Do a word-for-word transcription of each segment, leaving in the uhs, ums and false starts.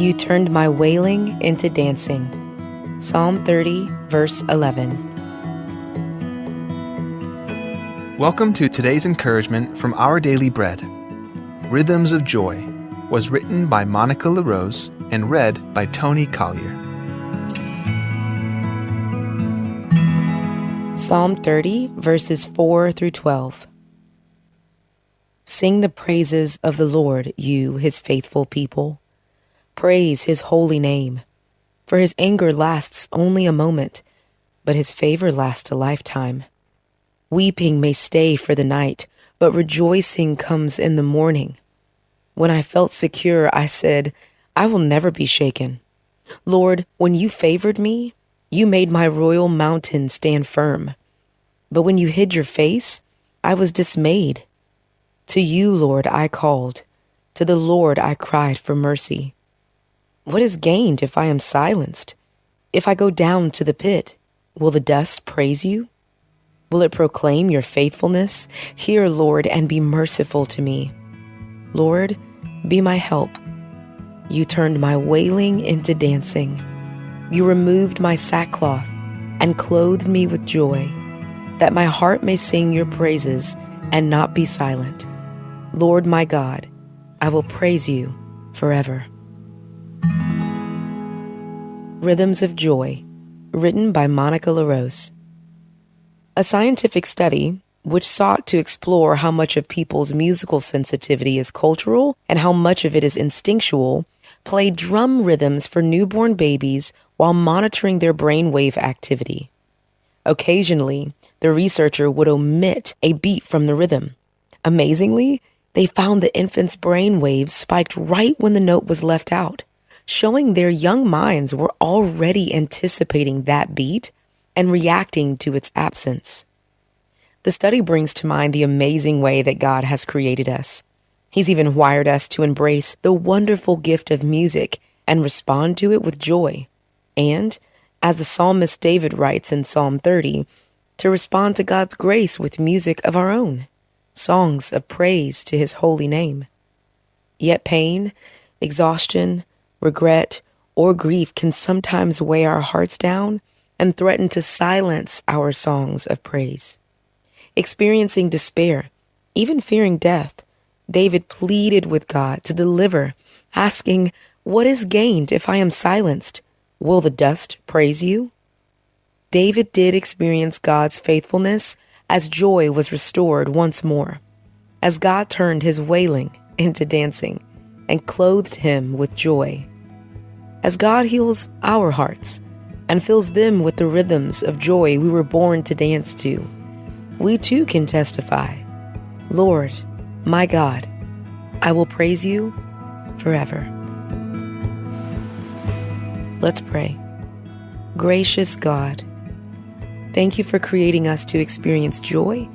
You turned my wailing into dancing. Psalm thirty, verse eleven. Welcome to today's encouragement from Our Daily Bread. Rhythms of Joy was written by Monica LaRose and read by Tony Collier. Psalm thirty, verses four through twelve. Sing the praises of the Lord, you, his faithful people. Praise his holy name. For his anger lasts only a moment, but his favor lasts a lifetime. Weeping may stay for the night, but rejoicing comes in the morning. When I felt secure, I said, "I will never be shaken." Lord, when you favored me, you made my royal mountain stand firm. But when you hid your face, I was dismayed. To you, Lord, I called. To the Lord I cried for mercy. What is gained if I am silenced? If I go down to the pit, will the dust praise you? Will it proclaim your faithfulness? Hear, Lord, and be merciful to me. Lord, be my help. You turned my wailing into dancing. You removed my sackcloth and clothed me with joy, that my heart may sing your praises and not be silent. Lord my God, I will praise you forever. Rhythms of Joy, written by Monica LaRose. A scientific study, which sought to explore how much of people's musical sensitivity is cultural and how much of it is instinctual, played drum rhythms for newborn babies while monitoring their brainwave activity. Occasionally, the researcher would omit a beat from the rhythm. Amazingly, they found the infant's brain waves spiked right when the note was left out, showing their young minds were already anticipating that beat and reacting to its absence. The study brings to mind the amazing way that God has created us. He's even wired us to embrace the wonderful gift of music and respond to it with joy. And, as the psalmist David writes in Psalm thirty, to respond to God's grace with music of our own, songs of praise to his holy name. Yet pain, exhaustion, regret, or grief can sometimes weigh our hearts down and threaten to silence our songs of praise. Experiencing despair, even fearing death, David pleaded with God to deliver, asking, "What is gained if I am silenced? Will the dust praise you?" David did experience God's faithfulness as joy was restored once more, as God turned his wailing into dancing and clothed him with joy. As God heals our hearts and fills them with the rhythms of joy we were born to dance to, we too can testify, "Lord, my God, I will praise you forever." Let's pray. Gracious God, thank you for creating us to experience joy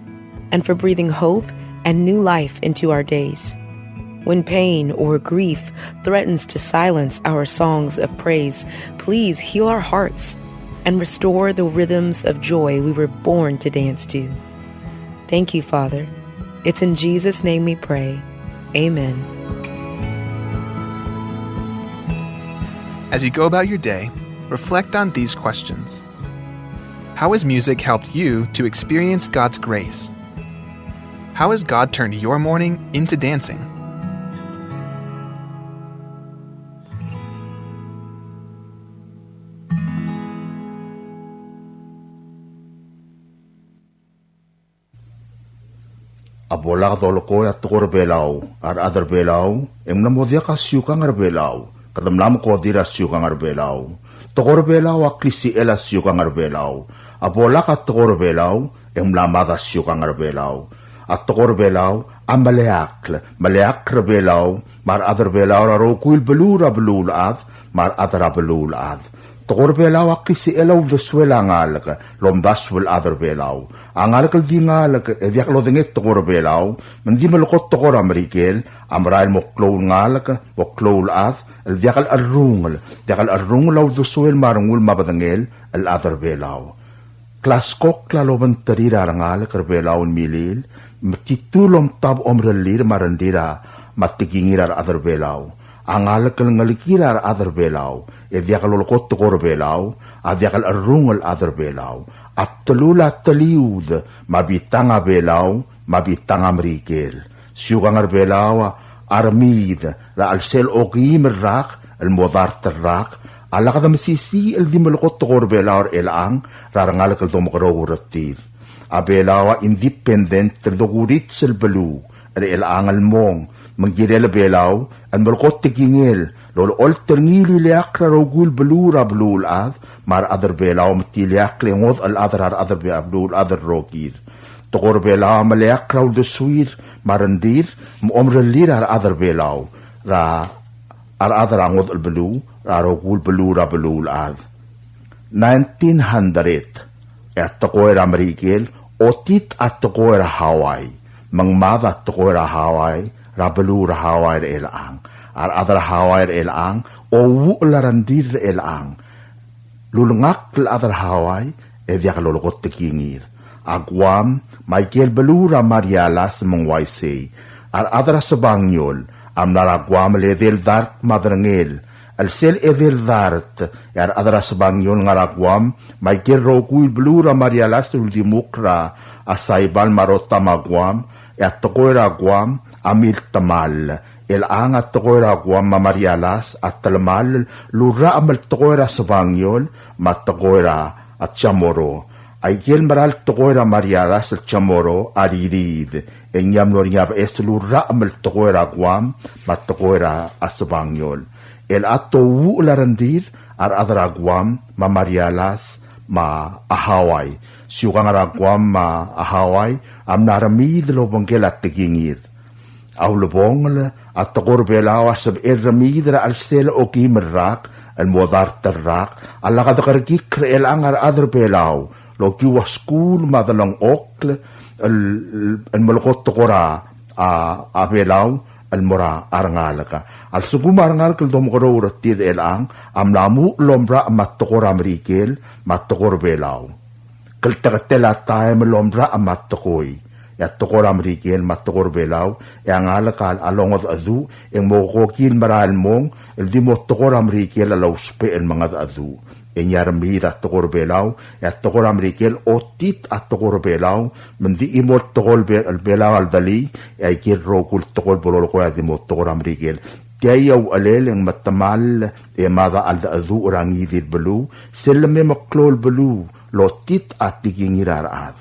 and for breathing hope and new life into our days. When pain or grief threatens to silence our songs of praise, please heal our hearts and restore the rhythms of joy we were born to dance to. Thank you, Father. It's in Jesus' name we pray. Amen. As you go about your day, reflect on these questions. How has music helped you to experience God's grace? How has God turned your mourning into dancing? A bo lak dolekoi a tekoi er a Belau, a rechad er a Belau, e ng mla mo diak a siukang er a Belau, kede mla mekodir a siukang er a Belau. Tekoi er a Belau a klisichel a siukang er a Belau. A bo lak a tekoi er a Belau, e ng mla mad a siukang er a Belau. A tekoi er a Belau a meleakl, meleakl er a Belau, me a rechad er a Belau er a rokui el beluu er a beluulechad, me a rechad er a beluulechad. Tekoi er a Belau a klisichel a uldesuel a ngalek el omdasu el chad er a Belau. A ngalek el di ngalek e diak lodengei tekoi er a Belau, me ng di melekoi tekoi er a Merikel, a merael mo klou el ngalek, mo klou el chad, el diak el cherrungel, diak el cherrungel a uldesuel me a rengul me a bedengel el chad er a Belau. Klaskokl a lobengterir a rengalek er a Belau el milil, me titu el omtab omerellir me a rengrir a, me a tekingir a rechad er a Belau. A ngalek el ngelekir a rechad er Belau e diak lolekoi tekoi er Belau a diak el cherrungel chad er Belau. A bdelul a teliud me a bitang a Belau me a bitang a Merikel. Siukang er Belau a remiid er a chelsel okeim el rak el mo dart el rak a lak de mesisiich el di melekoi tekoi er Belau er chelechang er a rengalek el domekeroul er tir. A Belau a independent el dokurits el beluu er chelechang el mong, me ng kirel Belau el melekoi tekingel el olecholt er ngii el ileakl er a rokui el beluu er a beluulechad me a rechad er Belau me te ileakl e ngodech el chad er a rechad er Be-, a beluulechad el rokir. Tekoi er Belau a meleakl er a uldesuir me a rengrir me a omerellir a rechad er Belau er a, a rechad er a ngodech el beluu er a rokui el beluu er a beluulechad. Nineteen hundred, e a tekoi er a Merikel otit a tekoi er a Hawaii. Me ng mad a tekoi er a Hawaii er a beluu er a Hawaii er chelechang. A rechad er a Hawaii er chelechang a ouchel a rengrir er chelechang. Lulengakl el chad er a Hawaii e diak lolekoi tekingir. A Guam me a ikel beluu er a Marianas me ng uaisei. A rechad er a Sebangiol a mla er a Guam el edei el dart me a derengel. El sel edei el dart e a rechad er a Sebangiol ngar er a Guam me a ikel rokui el beluu er a Marianas el uldimukl er a Saipan me a Rota me a Guam, e a tekoi er a Guam a miltemall. Chelechang a tekoi er a Guam me a Marianas a telemall el urrachem el tekoi er a Sebangiol me a tekoi er a Chamorro. A ikel mera el tekoi er a Marianas el Chamorro a ririid, e ng mlo er ngii a beches el urrachem el tekoi er a Guam me a tekoi er a Sebangiol. Chelechang a ouchel a rengrir a rechad er a Guam me a Marianas me a Hawaii. Siukang er a Guam me a Hawaii a mla remiid el obengkel a tekingir. A ulebongel, a tekoi er Belau a sebechel remiid er a chelsel okeim el rak el mo dart el rak a lak dekerekikl er chelechang a rechad er Belau el okiu a skuul me a delengchokl el, el melekoi tekoi er a, a Belau el mo er a rengalek. A lsekum a rengalek el domekeroul er tir er chelechang a mla muchel el omerachem a tekoi er a Merikel me a tekoi er Belau. Klteketel a taem el omerachem a tekoi, e a tekoi er a Merikel me a tekoi er Belau, e a ngalek a longedecheduch e ng mo kokil merael el mong el di mo tekoi er a Merikel a lousbech el mengedecheduch. E ng remiid a tekoi er Belau, e a tekoi er a Merikel otit a tekoi er Belau, me ng di chimo el tekoi er Be-, Belau a ledelii, e a ikel rokui el tekoi el bo lolekoi a di mo tekoi er a Merikel. Tia a uchelel e ng metemall e mad a cheldecheduch er a ngii di el beluu, sel leme meklou el beluu el otit a tekingir a rechad.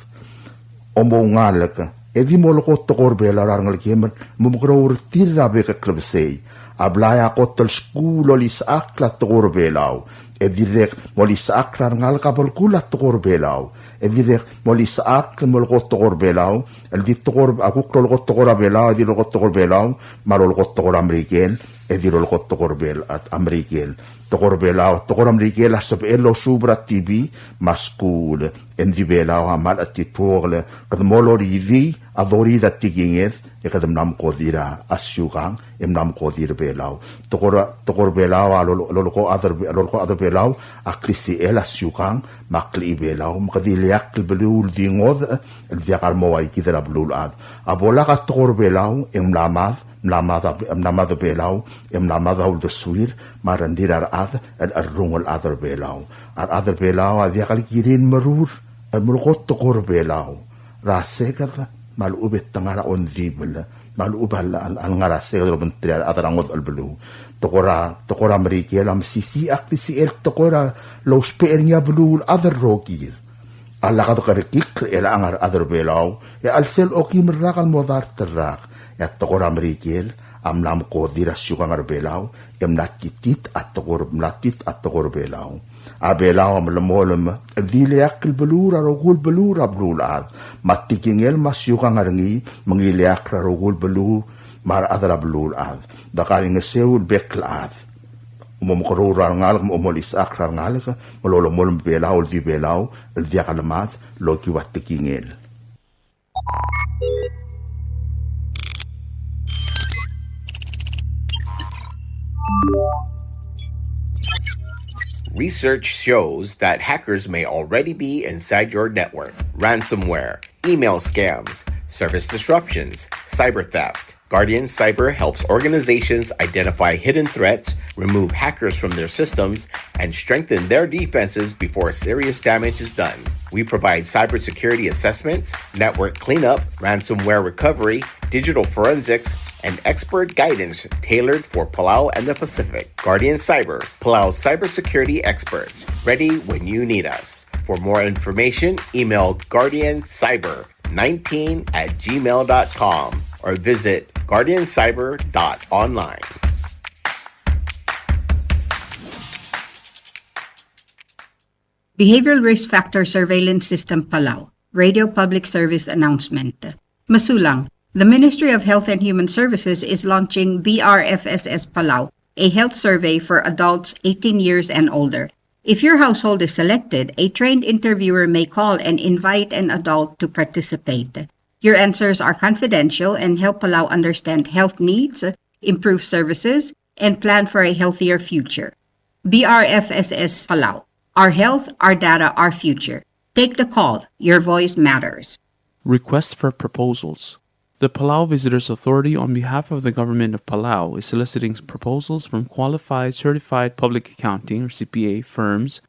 Omoungalek, e di molekoi tekoi er Belau er a rengelekem el mo mekeroul er tir er a bek el klebesei. A blai a kot el skuul el olisechakl a tekoi er Belau, e dirrek molisechakl a rengalek a belkul a tekoi er Belau. E dirrek molisechakl el molekoi tekoi er Belau, el di tekoi er, a kuk lolekoi tekoi er a Belau, e di lolekoi tekoi er Belau, me a lolekoi tekoi er a Merikel, e di lolekoi tekoi er Bel-, a, a Merikel. Tekoi er Belau, tekoi er a Merikel a sebechel el osuub er a T V me a skuul, e ng di Belau a mle chetituokl, kede mo loridii a doridii a tekinged, e kede mla mekodir a siukang, e mla mekodir Belau. Tekoi er, tekoi er Belau a lolo-, lolekoi a chad er, lolekoi a chad er Belau a klisichel a siukang me a klechibelau, me kede ileakl el beluu el di ngodech el diak a remo ua kid er a beluulechad. A bo lak a tekoi er Belau e ng mla mad, mla mad a, mla mad a Belau, e mla mad a uldesuir me a rengrir a rechad el cherrungel chad er Belau. A rechad er Belau a diak el kirir el merur el melekoi tekoi er Belau er a seked me a lechub e te ngar er a ongdibel, me a lechub a le, a le, a lengar er a seked el obengterir a rechad er a ngodech el beluu. Tekoi er a, tekoi er a Merikel a mesisiich a klisichel tekoi er a lousbech er ngii a beluulechad el rokir. A lak dekerekikl er chelechang a rechad er Belau, e a chelsel okeim el rak el mo dart el rak, e a tekoi er a Merikel a mla mekodir a siukang er Belau, e mla titit a tekoi er, mla tit a tekoi er Belau. A Belau a melemolem el di ileakl el beluu er a rokui el beluu er a beluulechad, me a tekingel me a siukang er ngii me ng ileakl er a rokui el beluu me a rechad er a beluulechad. De kaingeseu el bek el chad. Mo mekeroul er a rengalek, mo, mo olisechakl er a rengalek, me lolemolem Belau el di Belau el diak lemad el okiu a tekingel. Research shows that hackers may already be inside your network. Ransomware, email scams, service disruptions, cyber theft. Guardian Cyber helps organizations identify hidden threats, remove hackers from their systems, and strengthen their defenses before serious damage is done. We provide cybersecurity assessments, network cleanup, ransomware recovery, digital forensics, and expert guidance tailored for Palau and the Pacific. Guardian Cyber, Palau's cybersecurity experts, ready when you need us. For more information, email guardian cyber nineteen at gmail dot com or visit guardian cyber dot online. Behavioral Risk Factor Surveillance System Palau, Radio Public Service Announcement. Mesulang, the Ministry of Health and Human Services is launching B R F S S Palau, a health survey for adults eighteen years and older. If your household is selected, a trained interviewer may call and invite an adult to participate. Your answers are confidential and help Palau understand health needs, improve services, and plan for a healthier future. B R F S S Palau. Our health, our data, our future. Take the call. Your voice matters. Request for proposals. The Palau Visitors Authority, on behalf of the Government of Palau, is soliciting proposals from qualified certified public accounting or C P A firms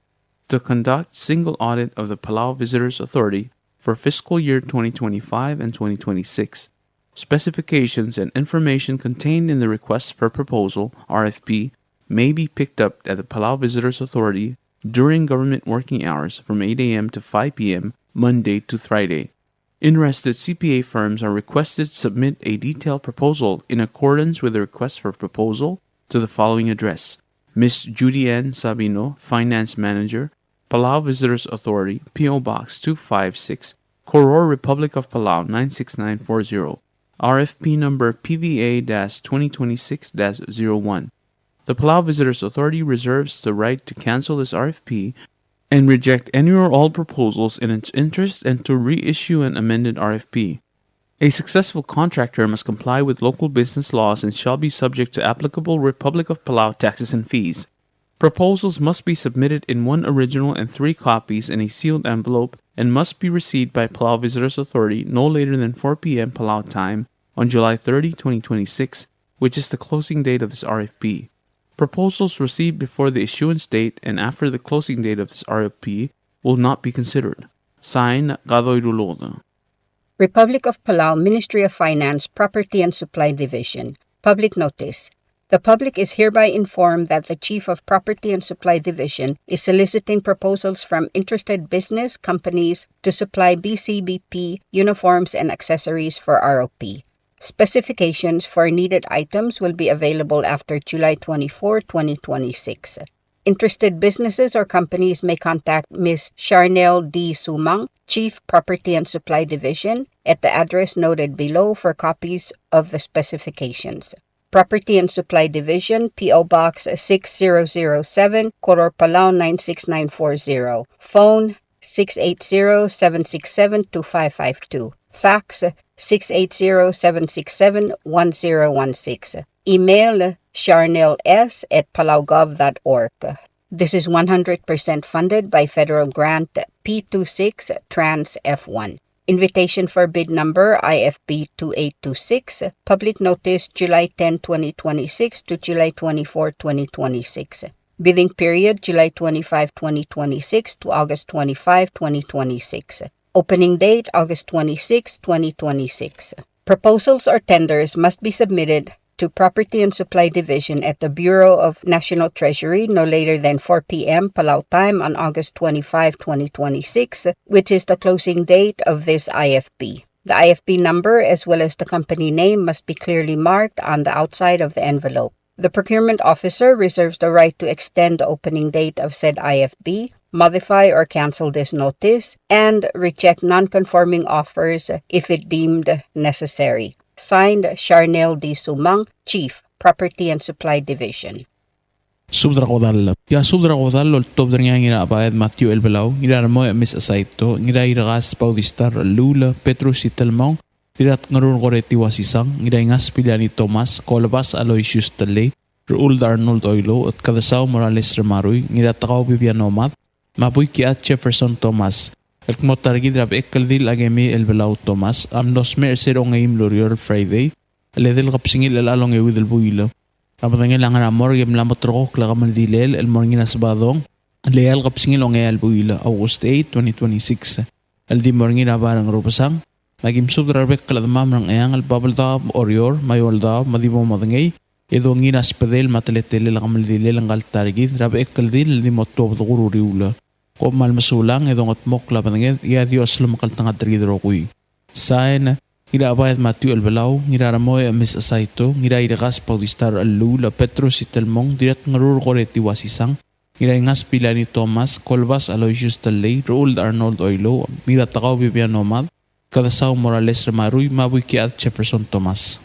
to conduct single audit of the Palau Visitors Authority for fiscal year twenty twenty-five and twenty twenty-six. Specifications and information contained in the request for proposal, R F P, may be picked up at the Palau Visitors Authority during government working hours from eight a.m. to five p.m., Monday to Friday. Interested C P A firms are requested to submit a detailed proposal in accordance with the request for proposal to the following address: Miss Judy Ann Sabino, Finance Manager, Palau Visitors Authority, P O Box two five six, Koror, Republic of Palau nine six nine four zero, R F P number P V A dash twenty twenty-six dash zero one. The Palau Visitors Authority reserves the right to cancel this R F P and reject any or all proposals in its interest and to reissue an amended R F P. A successful contractor must comply with local business laws and shall be subject to applicable Republic of Palau taxes and fees. Proposals must be submitted in one original and three copies in a sealed envelope and must be received by Palau Visitors Authority no later than four p.m. Palau time on July thirty, twenty twenty-six, which is the closing date of this R F P. Proposals received before the issuance date and after the closing date of this R F P will not be considered. Signed, Kadoi Ruluked. Republic of Palau, Ministry of Finance, Property and Supply Division. Public notice. The public is hereby informed that the Chief of Property and Supply Division is soliciting proposals from interested business companies to supply B C B P uniforms and accessories for R O P. Specifications for needed items will be available after July twenty-four, twenty twenty-six. Interested businesses or companies may contact Miss Charnel D. Sumang, Chief, Property and Supply Division, at the address noted below for copies of the specifications. Property and Supply Division, P O Box six zero zero seven, Koror, Palau nine six nine four zero. Phone six eight zero, seven six seven, two five five two. Fax six eight zero, seven six seven, one zero one six. Email charnels at palaugov dot org. This is one hundred percent funded by federal grant P two six Trans F one. Invitation for bid number I F B two eight two six. Public notice July ten, twenty twenty-six to July twenty-four, twenty twenty-six. Bidding period July twenty-five, twenty twenty-six to August twenty-five, twenty twenty-six. Opening date August twenty-six, twenty twenty-six. Proposals or tenders must be submitted to Property and Supply Division at the Bureau of National Treasury no later than four p.m. Palau time on August twenty-five, twenty twenty-six, which is the closing date of this I F B. The I F B number as well as the company name must be clearly marked on the outside of the envelope. The procurement officer reserves the right to extend the opening date of said I F B, modify or cancel this notice, and reject non-conforming offers if it deemed necessary. Signed, Charnel D. Sumang, Chief, Property and Supply Division. Subed er a kodall. Tia subed er a kodall el oltobed er ngii a Ngirabaed Matthew Elbelau, Ngirarmoech Miss Asaito, Ngirairekas Bautista Rellul, Petrus Itelmong, Dirratngerur Koreti Wasisang, Ngiraingas Piliani Thomas, Kolebas Aloysius Telei, Rechuld Arnold Oilouch, Kedesau Morales Remarui, Ngiratekau Bibiano Mad, me a Buikiad Jefferson Thomas. El kmo ta er kid er a bechekldil a Kemi Elbelau Thomas a mlo smecher er se er a ongeim el ureor el Friday, el edei el kebesengil er chelecha el ongeuid el buil. A bedengel a ngar er a morgue e mla mo terrekokl a kemeldilel el mo er ngii er a Sebadong el eai el kebesengil a ongeai el buil, August eight, twenty twenty-six, el di mo er ngii er a bai er a Ngerubesang. Me aki mesubed er a rebek el chedemam er a Ngcheangel, Babeldaob, Oreor, me a Eouldaob, me a di bo modengei e dongiil er a sbedel me a teletelel a kemeldilel ngka el ta er kid er a bechekldil el di mo tuobed er a uriul. Kom kmal mesulang e dongetmokl a bedenged, e a Dios lomekngeltengat er kid el rokui. Sain, Ngirachebaed Matthew Elbelau, Ngiraremoi Emis Saito, Ngirairekas Bautista Rechelluul, Petrus Itelmong, Dirratngerur Koreti Wasisang, Ngiraingas Pilani Thomas, Kolbas Aloysius Tellei, Rechuld Arnold Oilouch, Ngiratekau Bibiano Mad, Kedesau Morales Remarui, me a Buikiad Jefferson Thomas.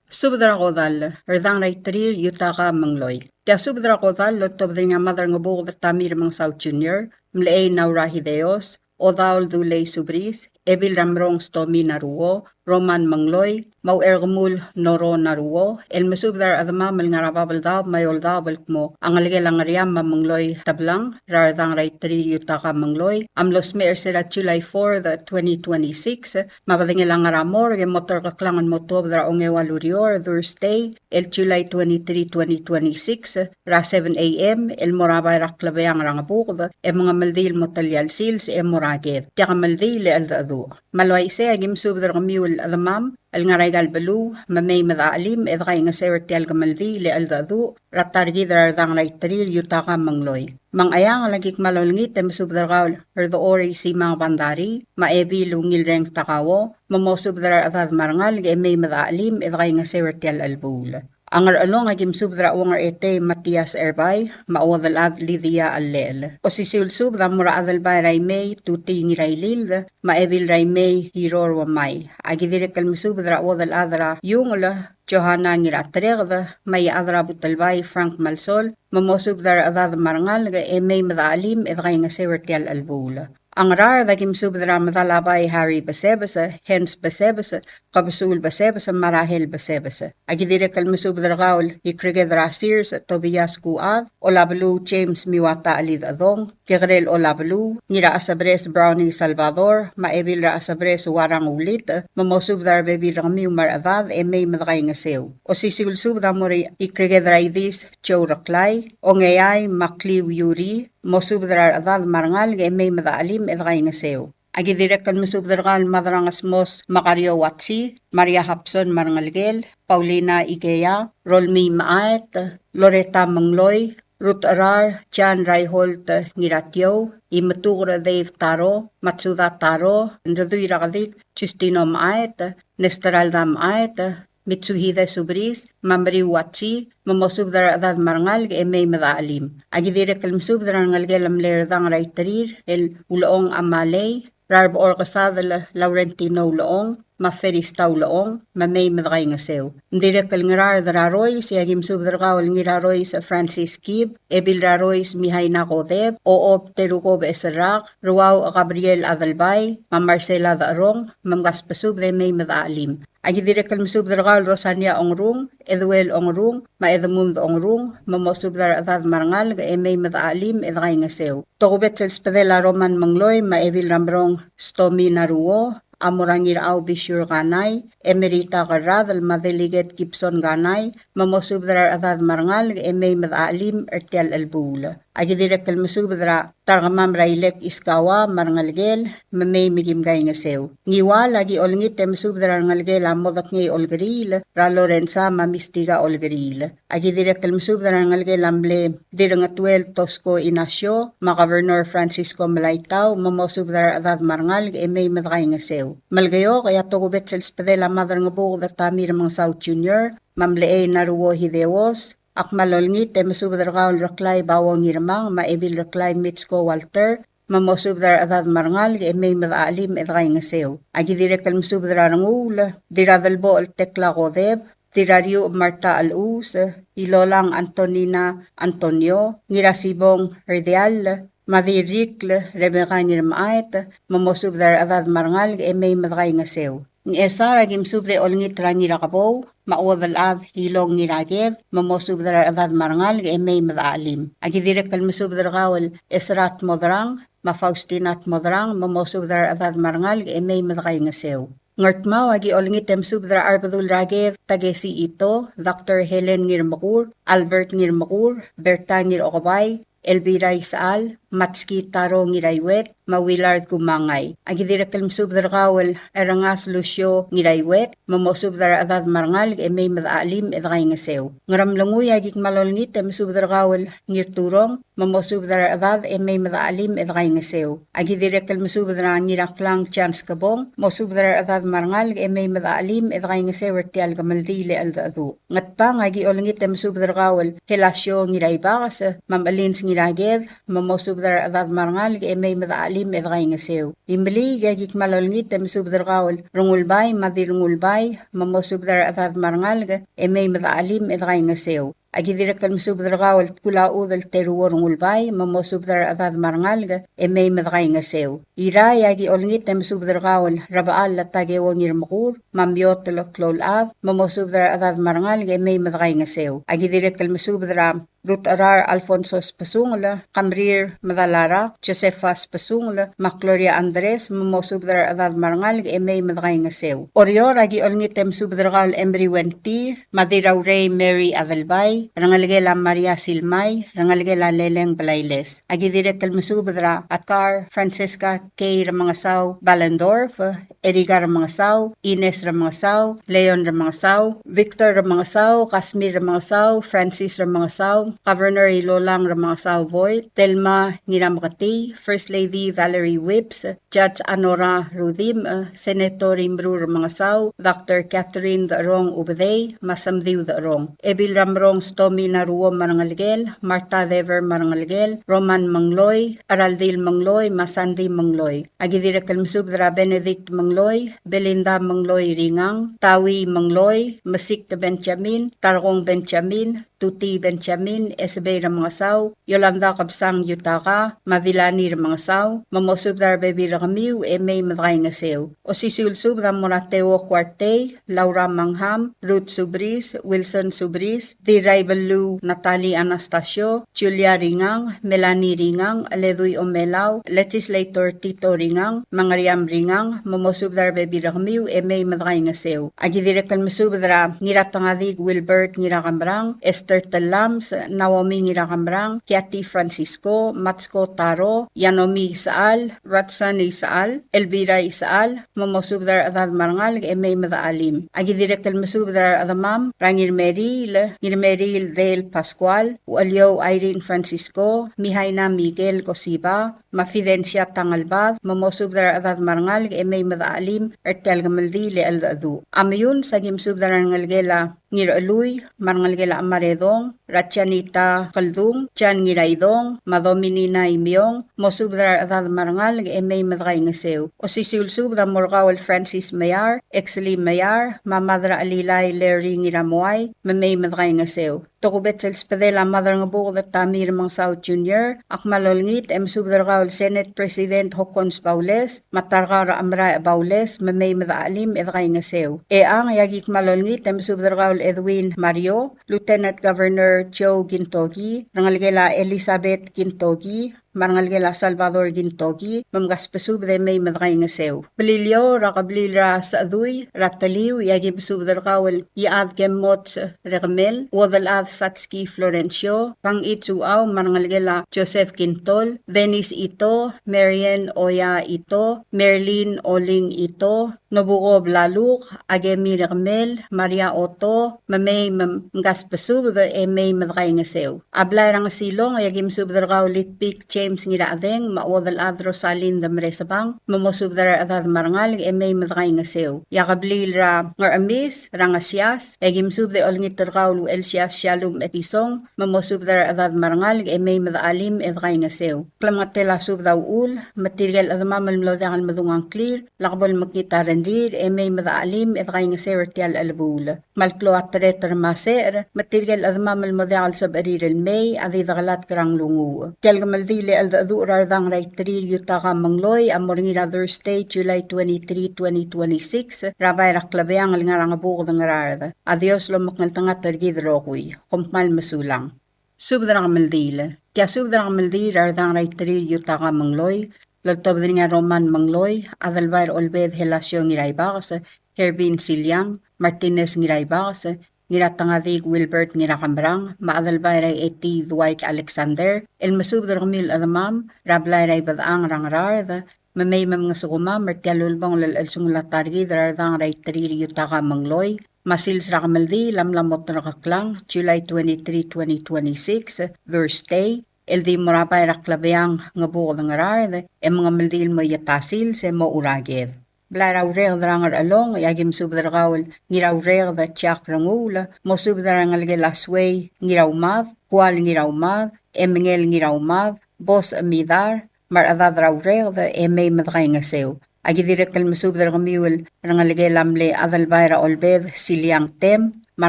Subed er a kodall, Rdang er a Iterir Yutaka Mengloi. Tia subed er a kodall el oltobed er ngii a Mad er a Ngebuked Tamir Mengesau Junior, Mlechei Naura Hideos, Odaol Dulei Subris, Ebil er a Mrong Stomi Naruo, Roman Mengloi, me a Ucherkemul Noro Naruo, el mesubed er a rechedemam el ngar er a Babeldaob me a Eouldaob el kmo a ngelekel a Ngeriam me a Mengloi Teblang, er a Rdang er a Iterir Yutaka Mengloi, a mlo smecher er sel July fourth, twenty twenty-six, me a bedengel a ngar er a morgue e mo terkeklang el mo tuobed er a ongeua el ureor, Thursday, el July twenty-three, twenty twenty-six, er a seven A M, el mo er a bai er a klebeang er a Ngebuked, e mengemeldiil el mo telia el sils e mo er a ked. Tia kemeldiil e cheldecheduch. Me a le uaisei e aki mesubed er kemiu el chedemam el ngar er aika el beluu, me mei me dechelim e dekaingeseu er tia el kemeldiil e cheldecheduch er a ta er kid er a Rdang er a Iterir Yutaka Mengloi. Me a Ngcheangel, aki kmal olengit e mesubed er kau el Rdechor Isimang Bandarii, me a Ebil Ungilreng Takao, me mosubed er a rechedad me a rengalek e mei me dechelim e dekaingeseu er tia el chelebuul. A Ngerchelong, aki mesubed er a Uong er a Etei Matias Erbai, me a Uodelchad Lydia Allel. Osisiu el subed a mo er a Adelbai er a Imei Tutii Ngirailild, me a Ebil er a Imei Hiror Uemai. Aki dirrek el mesubed er a Uodelchad er a Iungel, Johanna Ngiratereked, me a Iechad er a Butelbai Frank Malsol, me mosubed er a rechedad me a rengalek e mei me dechelim e dekaingeseu er tia el chelebuul. A Ngaraard, aki mesubed er a Medalabai Harry Besebes, Hans Besebes, Kebesuul Besebes, me a Rahel Besebes. Aki dirrek el mesubed er kau el Ikreked er a Sears Tobias Kuad, Olabeluu James Miwata Chelidechedong, Kekerel Olabeluu, Ngirachesebres Brownie Salvador, me a Ebil er a Chesebres Uarang Ulit, me mosubed er a rebebil er kemiu me a rechedad e mei me dekaingeseu. Osisiu el subed a mo er a Ikreked er a Idis Joe Reklai, Ongeai me a Kliu Yuri, mosubed er a rechedad me a rengalek e mei me dechelim e dekaingeseu. Aki dirrek el mesubed er kau el Madrang Esmos Makario Watsi, Maria Hapson me a rengelekel, Paulina Ikea, Rolmii Mechaet, Loreta Mengloi, Ruth Cherar, Jan Raiholt Ngiratiou, Imetuker Dave Taro, Matsuda Taro, Nredui er a Kedik Justino Mechaet, Nesteralda Mechaet, Mitsuhide Subris, me a Meriu Watsi, me mosubed er a rechedad me a rengalek e mei me dechelim. Aki dirrek el mesubed er a rengelekel a mle Rdang er a Iterir el Ulechong Amalei, er a Rebechor Kesadel Laurentino Ulechong, me a Ferista Ulechong, me mei me dekaingeseu. Ng dirrek el Ngaraard er a Rois, e aki mesubed er kau el Ngirarois Francis Kib, Ebil er a Rois Mihaina Kodeb, Ochob Teruko Becheserrak, Ruau Gabriel Adelbai, me a Marcela Decherong, me mkasbesubed e mei me dechelim. Aki dirrek el mesubed er kau el Rosania Ongrung, Eduel Ongrung, me a Edmund Ongrung, me mosubed er a rechedad me a rengalek e mei me dechelim e dekaingeseu. Tokubets el sbedel a Roman Mengloi, me a Ebil er a Mrong Stomi Naruo, a mo er a Ngirchau Bishur Kanai, Emerita Kerradel, me a Delegate Gibson Kanai, me mosubed er a rechedad me a rengalek e mei me dechelim er tia el chelebuul. Aki dirrek el mesubed er a ta er kemam er a Ilek Iskawa me a rengelekel, me mei me kim kaingeseu. Ngiwal, aki olengit e mesubed er a rengelekel a Modekngei Olkeriil, er a Lorenza me a Mistika Olkeriil. Aki dirrek el mesubed er a rengelekel a mle Dirrengetuel Tosko Inacio, me a Governor Francisco Melaitau, me mosubed er a rechedad me a rengalek e mei me dekaingeseu. Melekeok, e a tokubets el sbedel a Mad er a Ngebuked Tamir Mengesau Junior, me a Mlechei Naruo Hideos, a kmal olengit e mesubed er kau el Reklai Bao Ngirmang, me a Ebil Reklai Mitsko Walter, me mosubed er a rechedad me a rengalek e mei me dechelim e dekaingeseu. Aki dirrek el mesubed er a Renguul, Dirradelbochel Tekla Kodeb, Dirrariuch Marta Chelechus, Ilolang Antonina Antonio, Ngirasibong Rdiall, me a Dirrikl Rebecca Ngirmechaet, me mosubed er a rechedad me a rengalek e mei me dekaingeseu. Ngchesar, aki mesubed e olengit er a Ngirakebou, me a Uodelchad Ilong Ngiraked, me mosubed er a rechedad me a rengalek e mei me dechelim. Aki dirrek el mesubed er kau el Esra Tmodrang, me a Faustina Tmodrang, me mosubed er a rechedad me a rengalek e mei me dekaingeseu. Ngardmau, aki olengit e mesubed er a Arbedul er a Ked Takesi Ito, Doctor Helen Ngirmekur, Albert Ngirmekur, Berta Ngirokebai, Elvira Isechal, Matski Taro Ngiraiuet, me a Willard Kumangai. Aki dirrek el mesubed er kau el Erengas Lucio Ngiraiuet, me mosubed er a rechedad me a rengalek e mei me dechachelim e dekaingeseu. Ngeremlengui, aki kmal olengit e mesubed er kau el Ngirturong, me mosubed er a rechedad e mei me dechachelim e dekaingeseu. Aki dirrek el mesubed er a Ngiraklang Chance Kebong, mosubed er a rechedad me a rengalek e mei me dechachelim e dekaingeseu er tia el kemeldiil e cheldecheduch. Ngatpang, aki olengit e mesubed er kau el Helasio Ngiraibakes, me a Melins Ngiraked, me mosubed er a rechedad me a rengalek e mei me dechachelim e dekaingeseu. Imeliik, aki kmal olengit e mesubed er kau el Rengulbai, me a Dirrengulbai, me mosubed er a rechedad me a rengalek e mei me dechachelim e dekaingeseu. Aki dirrek el mesubed er kau el Tkulachudel Teruo Rengulbai, me mosubed er a rechedad me a rengalek e mei me dekaingeseu. Irrai, aki olengit e mesubed er kau el Rebechall Takeo Ngirmekur, me a Miotel Kloulchad, me mosubed er a rechedad me a rengalek e mei me dekaingeseu. Aki dirrek el mesubed er a Rutecherar Alfonso Spesungel, Kamrir Medalarak, Josefa Spesungel, me a Gloria Andres, me mosubed er a rechedad me a rengalek e mei me dekaingeseu. Oreor, aki olengit e mesubed er kau el Emery Wenty, me a Dirraurei Mary Adelbai, rengelekel a Maria Silmai, rengelekel a Leleng Blailes. Aki dirrek el mesubed er a Akar Francesca K. Remengesau Ballendorf, Erika Remengesau, Ines Remengesau, Leon Remengesau, Victor Remengesau, Casimir Remengesau, Francis Remengesau, Governor Ilolang Remengesau Boyd, Thelma Ngirameketii, First Lady Valerie Whipps, Judge Anora Rudimch, Senator Imru Remengesau, Doctor Catherine Decherong Ubedei, me a Semdiu Decherong. Ebil Ramrong Stomi Naruo me a rengelekel, Martha Dever me a rengelekel, Roman Mengloi, Araldil Mengloi, me a Sandy Mengloi. Aki dirrek el mesubed er a Benedict Mengloi, Belinda Mengloi Ringang, Tawi Mengloi, Mesik Benjamin, Tarkong Benjamin, Tuti Benjamin, Esebei Remengesau, Yolanda Kebesang Yutaka, me a Vilani Remengesau, me mosubed er a rebebil er kemiu e mei me dekaingeseu. Osisiu el subed a mo er a Teo Kuartei, Laura Mangham, Ruth Subris, Wilson Subris, Dirraibeluu Natalie Anastasio, Julia Ringang, Melanie Ringang, Ledui Omelau, Legislator Tito Ringang, me a Ngeriam Ringang, me mosubed er a rebebil er kemiu e mei me dekaingeseu. Aki dirrek el mesubed er a Ngiratengadik Wilbert Ngirakemrang, Esther Telames, Naomi Ngirakemrang, Kiati Francisco, Matsko Taro, Yanomi Isechal, Ratson Isechal, Elvira Isechal, me mosubed er a rechedad me a rengalek e mei me dechachelim. Aki dirrek el mesubed er a rechedemam er a Ngirmeriil, Ngirmeriil Del Pascual, Ucheliou Irene Francisco, Mihaina Miguel Kosiba, me a Fidencia Tangelbad, me mosubed er a rechedad me a rengalek e mei me dechachelim er tia el kemeldiil e cheldecheduch. A Meyuns, aki mesubed er a rengelekel a Ngirchelui, me a rengelekel a Chemaredong, er a Janita Keldung, Jan Ngiraidong, me a Dominina Imiong, mosubed er a rechedad me a rengalek e mei me dekaingeseu. Osisiu el subed a mo er kau el Francis Meyar, Exley Meyar, me a Mad er a Chelilai Larry Ngiramoai, me mei me dekaingeseu. Tokubets el sbedel a Mad er a Ngebuked Tommy Remengesau Junior, a kmal olengit e mesubed er kau el Senate President Hokkons Baules, me a Tarkau er a Chemeraech Baules, me mei me dechachelim e dekaingeseu. Echang, e aki kmal olengit e mesubed er kau el Edwin Mario, Lieutenant Governor Joe Kintoki, rengelekel a Elizabeth Kintoki, me a rengelekel a Salvador Kintoki, me mkasbesubed e mei me dekaingeseu. Beliliou, er a kebliil er a Sechedui, er a Teliu, e aki mesubed er kau el Iechad Kemots Rekemel, Uodelchad Satski Florencio, Kang Itsuau, me a rengelekel a Joseph Kintol, Dennis Ito, Marian Oya Ito, Merlin Oling Ito, Nobuko Blaluk, Akemi Rekemel, Maria Otto, me mei me mkasbesubed e mei me dekaingeseu. A blai er a Ngesilong, e aki mesubed er kau el Itpik James Ngirachedeng, me a Uodelchad Rosalind Meresebang, me mosubed er a rechedad me a rengalek e mei me dekaingeseu. E a kebliil er a Ngerchemis, er a Ngesias, e aki mesubed e olengit er kau el Uchelsias Shalom Etisong, me mosubed er a rechedad me a rengalek e mei me dechachelim e dekaingeseu. Klemengetel a subed a uchul, me tirke el chedemam el mlo diak el medung a ngklir, lak bo lemekngit a rengrir, e mei me dechachelim e dekaingeseu er tia el chelebuul. Me a le klou a tereter me a secher, me tirke el chedemam el mo diak el sebechir el mei, a di dekelatk er a nglunguuch. Tia el kemeldiil e cheldecheduch er a Rdang er a Iterir Yutaka Mengloi a mo er ngii er a Thursday, July twenty-three, twenty twenty-six, er a bai er a klebeang el ngar er a Ngebuked Ngaraard. A Dios lomekngeltengat er kid el rokui. Kom kmal mesulang. Subed er a kemeldiil. Tia subed er a kemeldiil er a Rdang er a Iterir Yutaka Mengloi, loltobed er ngii a Roman Mengloi, Adelbai er a Olbed Helasio Ngiraibakes, Hervin Siliang, Martinez Ngiraibakes, Ngiratengadik Wilbert Ngirakemerang, me a Adelbai er a Eti Dwight Alexander, el mesubed er kemiu el chedemam er a blai er a Ibedechang er a Ngaraard, me mei me mngesukemam er tia el ulebongel el chelsengul a ta er kid er a Rdang er a Iterir Yutaka Mengloi, me a sils er a kemeldiil a mla mo terkeklang, July twenty-three, twenty twenty-six, Thursday, el di mo er a bai er a Klebeang, Ngebuked, Ngaraard, e mengemeldiil el mo ieta sils e mochu er a ked. Blai er a Ureked er a Ngerchelong, e aki mesubed er kau el Ngiraureked Jack Renguul, mosubed er a rengelekel a Suei Ngiraumad, Kual Ngiraumad, Emengel Ngiraumad, Bos Midar, me a rechedad er a Ureked, e mei me dekaingeseu. Aki dirrek el mesubed er kemiu el rengelekel a mle Adelbai er a Olbed Siliang Tem, me a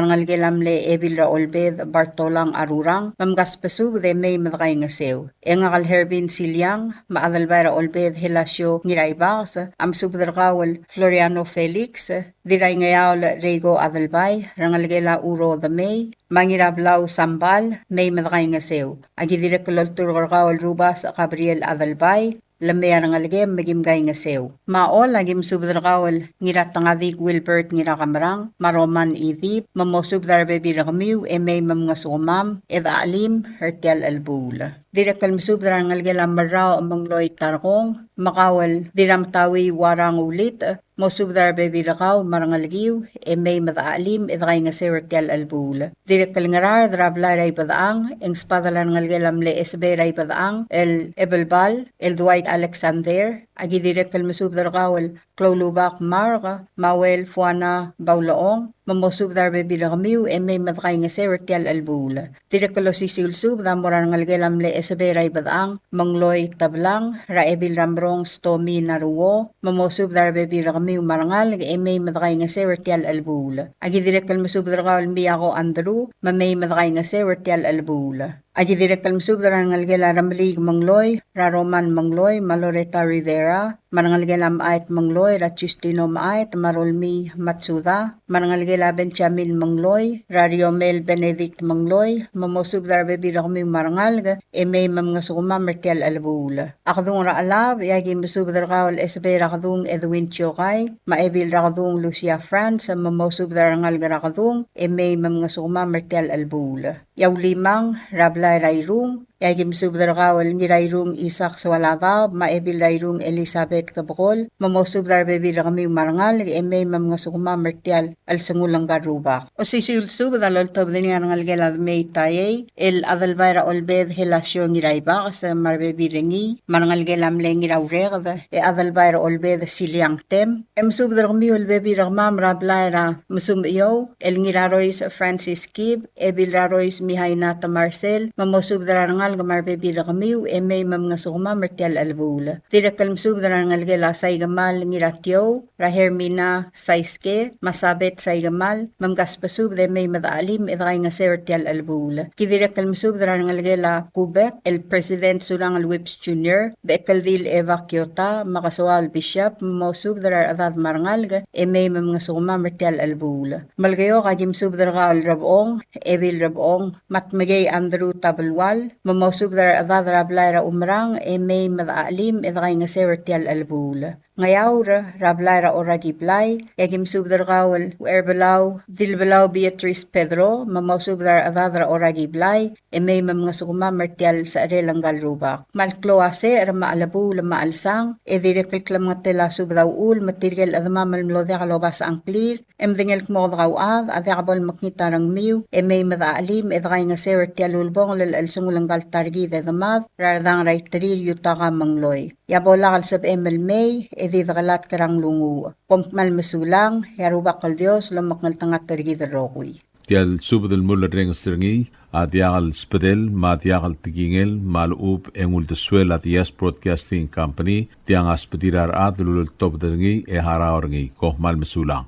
rengelekel a mle Ebil er a Olbed Bartolang Arurang, me mkasbesubed e mei me dekaingeseu. E ngak el Hervin Siliang, me a Adelbai er a Olbed Helasio Ngiraibakes, a mesubed er kau el Floriano Felix, Diraingeaol Reiko Adelbai, rengelekel a Uro Demei, me a Ngirablau Sambal, mei me dekaingeseu. Aki dirrek el olturk er kau el Rubas Gabriel Adelbai, le mei a rengelekem me kim kaingeseu. Me a Chol, aki mesubed er kau el Ngiratengadik Wilbert Ngirakemerang, me a Roman Idip, me mosubed er a rebebil er kemiu, e mei me mngesukemam, e dechachelim er tia el chelebuul. Dirrek el mesubed er a rengelekel a Merrau Mengloi Tarkong, me kau el Diramtaui Warang Ulitech, mosubed er a rebebil er kau me a rengelekiu, e mei me dechachelim, e dekaingeseu er tia el chelebuul. Dirrek el Ngaraard er a blai er a Ibedechang, e ng sbadel a rengelekel a mle Esebei er a Ibedechang, el Ebelbal, el Dwight Alexander, aki dirrek el mesubed er kau el Kloulubak Mark, me a Uel Fuana Baulechong, me mosubed er a rebebil er kemiu, e mei me dekaingeseu er tia el chelebuul. Dirrek el osisiu el subed a mo er a rengelekel a mle Esebei er a Ibedechang, Mengloi Teblang, er a Ebil er a Mrong Stomi Naruo, me mosubed er a rebebil er kemiu me a rengalek, e mei me dekaingeseu er tia el chelebuul. Aki dirrek el mesubed er kau el Miako Andrew, me mei me dekaingeseu er tia el chelebuul. Aki dirrek el mesubed er a rengelekel a Remeliik Mengloi, er a Roman Mengloi, me a Loretta Rivera, me a rengelekel a Mechait Mengloi, er a Justino Mechait, me a Rolmii Matsuda, me a rengelekel a Benjamin Mengloi, er a Riomel Benedict Mengloi, me mosubed er a rebebil er kemiu me a rengalek, e mei me mngesukemam er tia el chelebuul. A Kedung er a Chelab, e aki mesubed er kau el Esebei er a Kedung Edwin Tiokai, me a Ebil er a Kedung Lucia France, me mosubed er a rengalek er a Kedung, e mei me mngesukemam er tia el chelebuul. E a Ulimang, er a blai er a Irung, e aki mesubed er kau el Ngirairung Isaac Soaladaob, me a Ebil er a Irung Elizabeth Kebekol, me mosubed er a rebebil er kemiu me a rengalek, e mei me mngesukemam er tia el chelsengul ngka el rubak. Osisiu el subed a loltobed er ngii a rengelekel a Demei Taiei, el Adelbai er a Olbed Helasio Ngiraibakes, me a rebebil er ngii, me a rengelekel a mle Ngiraureked, e Adelbai er a Olbed Siliang Tem, e mesubed er kemiu el bebil er kemam er a blai er a Mesumechiou, el Ngirarois Francis Kib, Ebil er a Rois Mihaina Tamarsel, me mosubed er a rengalek me a rebebil er kemiu, e mei me mngesukemam er tia el chelebuul. Dirrek el mesubed er a rengelekel a Saikemal Ngiratiou, er a Hermina Saiske, me a Sabet Saikemal, me mkasbesubed e mei me dechachelim e dekaingeseu er tia el chelebuul. Ki dirrek el mesubed er a rengelekel a Kubek, el President Surangel Whipps Junior, Bechekeldil Eva Kiota, me a Kesoaol Bishop, me mosubed er a rechedad me a rengalek, e mei me mngesukemam er tia el chelebuul. Melekeok a ki mesubed er kau el Rebechong, Ebil Rebechong, me a Tmekei Andrew Tabelual, me mosubed er a rechedad er a blai er a Umerang, e mei me dechachelim e dekaingeseu er tia el chelebuul. Ngeaur, er a blai er a Orakiblai, e a ki mesubed er kau el Ucherbelau, Dilbelau Beatrice Pedro, me mosubed er a rechedad er a Orakiblai, e mei me mngesukemam er tia el secherel ngka el rubak. Me a le klou a secher, me a chelebuul, me a chelsang, e dirrek el klemengetel a subed a uchul, me tirke el chedemam el mlo diak lobasech a ngklir, e medengei el kmo kede kauchad, a diak bo lemekngit a rengmiu, e mei me dechachelim, e dekaingeseu er tia el ulebongel el chelsengul ngka el ta er kid e demad, er a Rdang er a Iterir Yutaka Mengloi. E a bo lak el sebechem el mei, e di dekelatk er a nglunguuch. Kom kmal mesulang, e a Rubak el Dios lomekngeltengat er kid el rokui. Tia el subed el mulerrenges er ngii a diak el sbedel me a diak el tekingel me a lechub e ng uldesuel a Diaz Broadcasting Company, tiang a sbedir a rechad el uleltobed er ngii e harau er ngii. Kom kmal mesulang.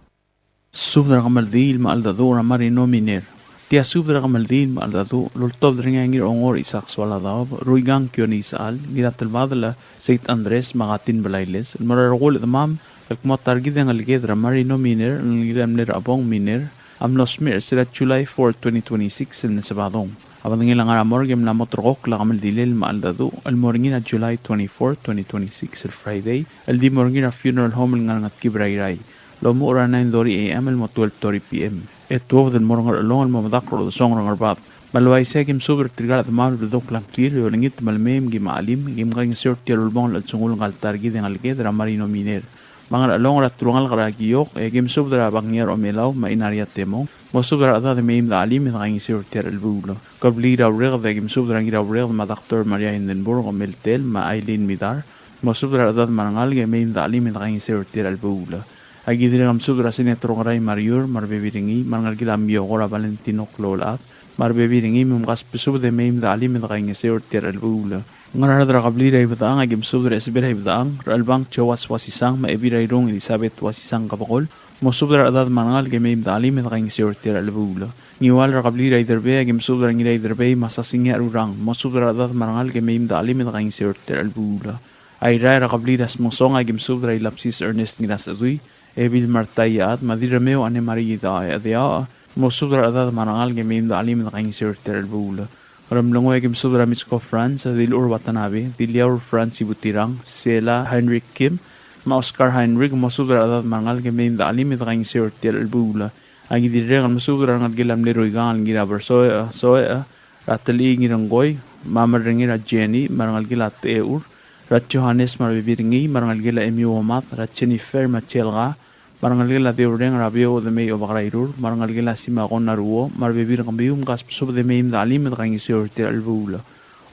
Subed er a kemeldiil me a cheldecheduch er a Marino Miner. Tia subed er a kemeldiil me a cheldecheduch el ultobed er ngii a Ngirongor Isaac Soaladaob, Ruikang Kione Isechal, Ngiratelbadel Seit Andres me a Katin Belailes, el mo er a rokui el chedemam el kmo a ta er kid e ngeleked er a Marino Miner el ngilai a mle Rebong Miner a mlo smecher er sel July four, twenty twenty-six el Nesebadong. A bedengel a ngar er a morgue e mla mo terrekokl a kemeldilel me a cheldecheduch el mo er ngii er a July twenty-fourth, twenty twenty-six, el Friday, el di mo er ngii er a funeral home el ngar er a Ngetkib er a Irrai. Lomuchel er a nine thirty A M el mo twelve thirty P M. E tuobed el mo er a Ngerchelong el mo medakl er a odesongel er a Ngerbad. Me le uaisei e aki mesubed er tirka el chedemam el bledokl a ngklir e olengit me le mei me ki mla chelim, e ki kaingeseu er tia el ulebongel el chelsengul ngka el ta er kid e ngeleked er a Marino Miner. Me a Ngerchelong er a telungalek er a Kiok, e aki mesubed er a Bangiar Omelau me a Inaria Temong, mosubed er a rechedad e mei me de chelim e de kaingeseu er tia el chelebuul. Kebliil er a Ureked, e aki mesubed er a Ngiraureked me a Doctor Maria Hindenburg, Meltel me a Aileen Midar, mosubed er a rechedad me a rengalek e mei me de chelim e de kaingeseu er tia el chelebuul. Aki dirrek el mesubed er a Senator Ngiraimariur me a rebebil er ngii, me a rengelekel a Miokor, a Valentino Kloulechad me a rebebil er ngii, me mkasbesubed e mei me de chelim e de kaingeseu er tia el chelebuul. Ngaraard er a kebliil er a Ibedechang, aki mesubed er a Esebei er a Ibedechang, Rechelbang Joas Uasisang me a Ebil er a Irung Elizabeth Uasisang Kebekol, mosubed er a rechedad me a rengalek e mei me de chelim e de kaingeseu er tia el chelebuul. Ngiwal er a kebliil er a Iderbei, aki mesubed er a Ngiraiderbei me a Sasingii Rurang, mosubed er a rechedad me a rengalek e mei me de chelim e de kaingeseu er tia el chelebuul. Airai er a kebliil er a Smengsong, aki mesubed er a Ilapsis Ernest Ngirasechedui, Ebil Martha Iechad me a Dirremeu Anne Marie Idaoch, mosubed er a rechedad me a rengalek e mei me de chelim e de kaingeseu er tia el chelebuul. Ngeremlengui, aki mesubed er a Mitsko Franz, Dilur Watanabe, Diliaur Franz Ibutirang, Sela Heinrich Kim me a Oscar Heinrich, mosubed er a rechedad me a rengalek e mei me de chelim e de kaingeseu er tia el chelebuul. Aki dirrek el mesubed er a rengelekel a mle Ruikang el Ngirabersoech, Soech, er a Telii Ngirengkoi me a Merrengir a Jenny, me a rengelekel a Techeur, er a Johannes me a rebebil er ngii, me a rengelekel a Emiu Omad, er a Jennifer me a Chelga, me a rengelekel a Deureng er a Biou Demei Obak er a Irur, me a rengelekel a Simakon Naruo, me a rebebil er kemiu, mkasbesubed e mei me de chelim e de kaingeseu er tia el chelebuul.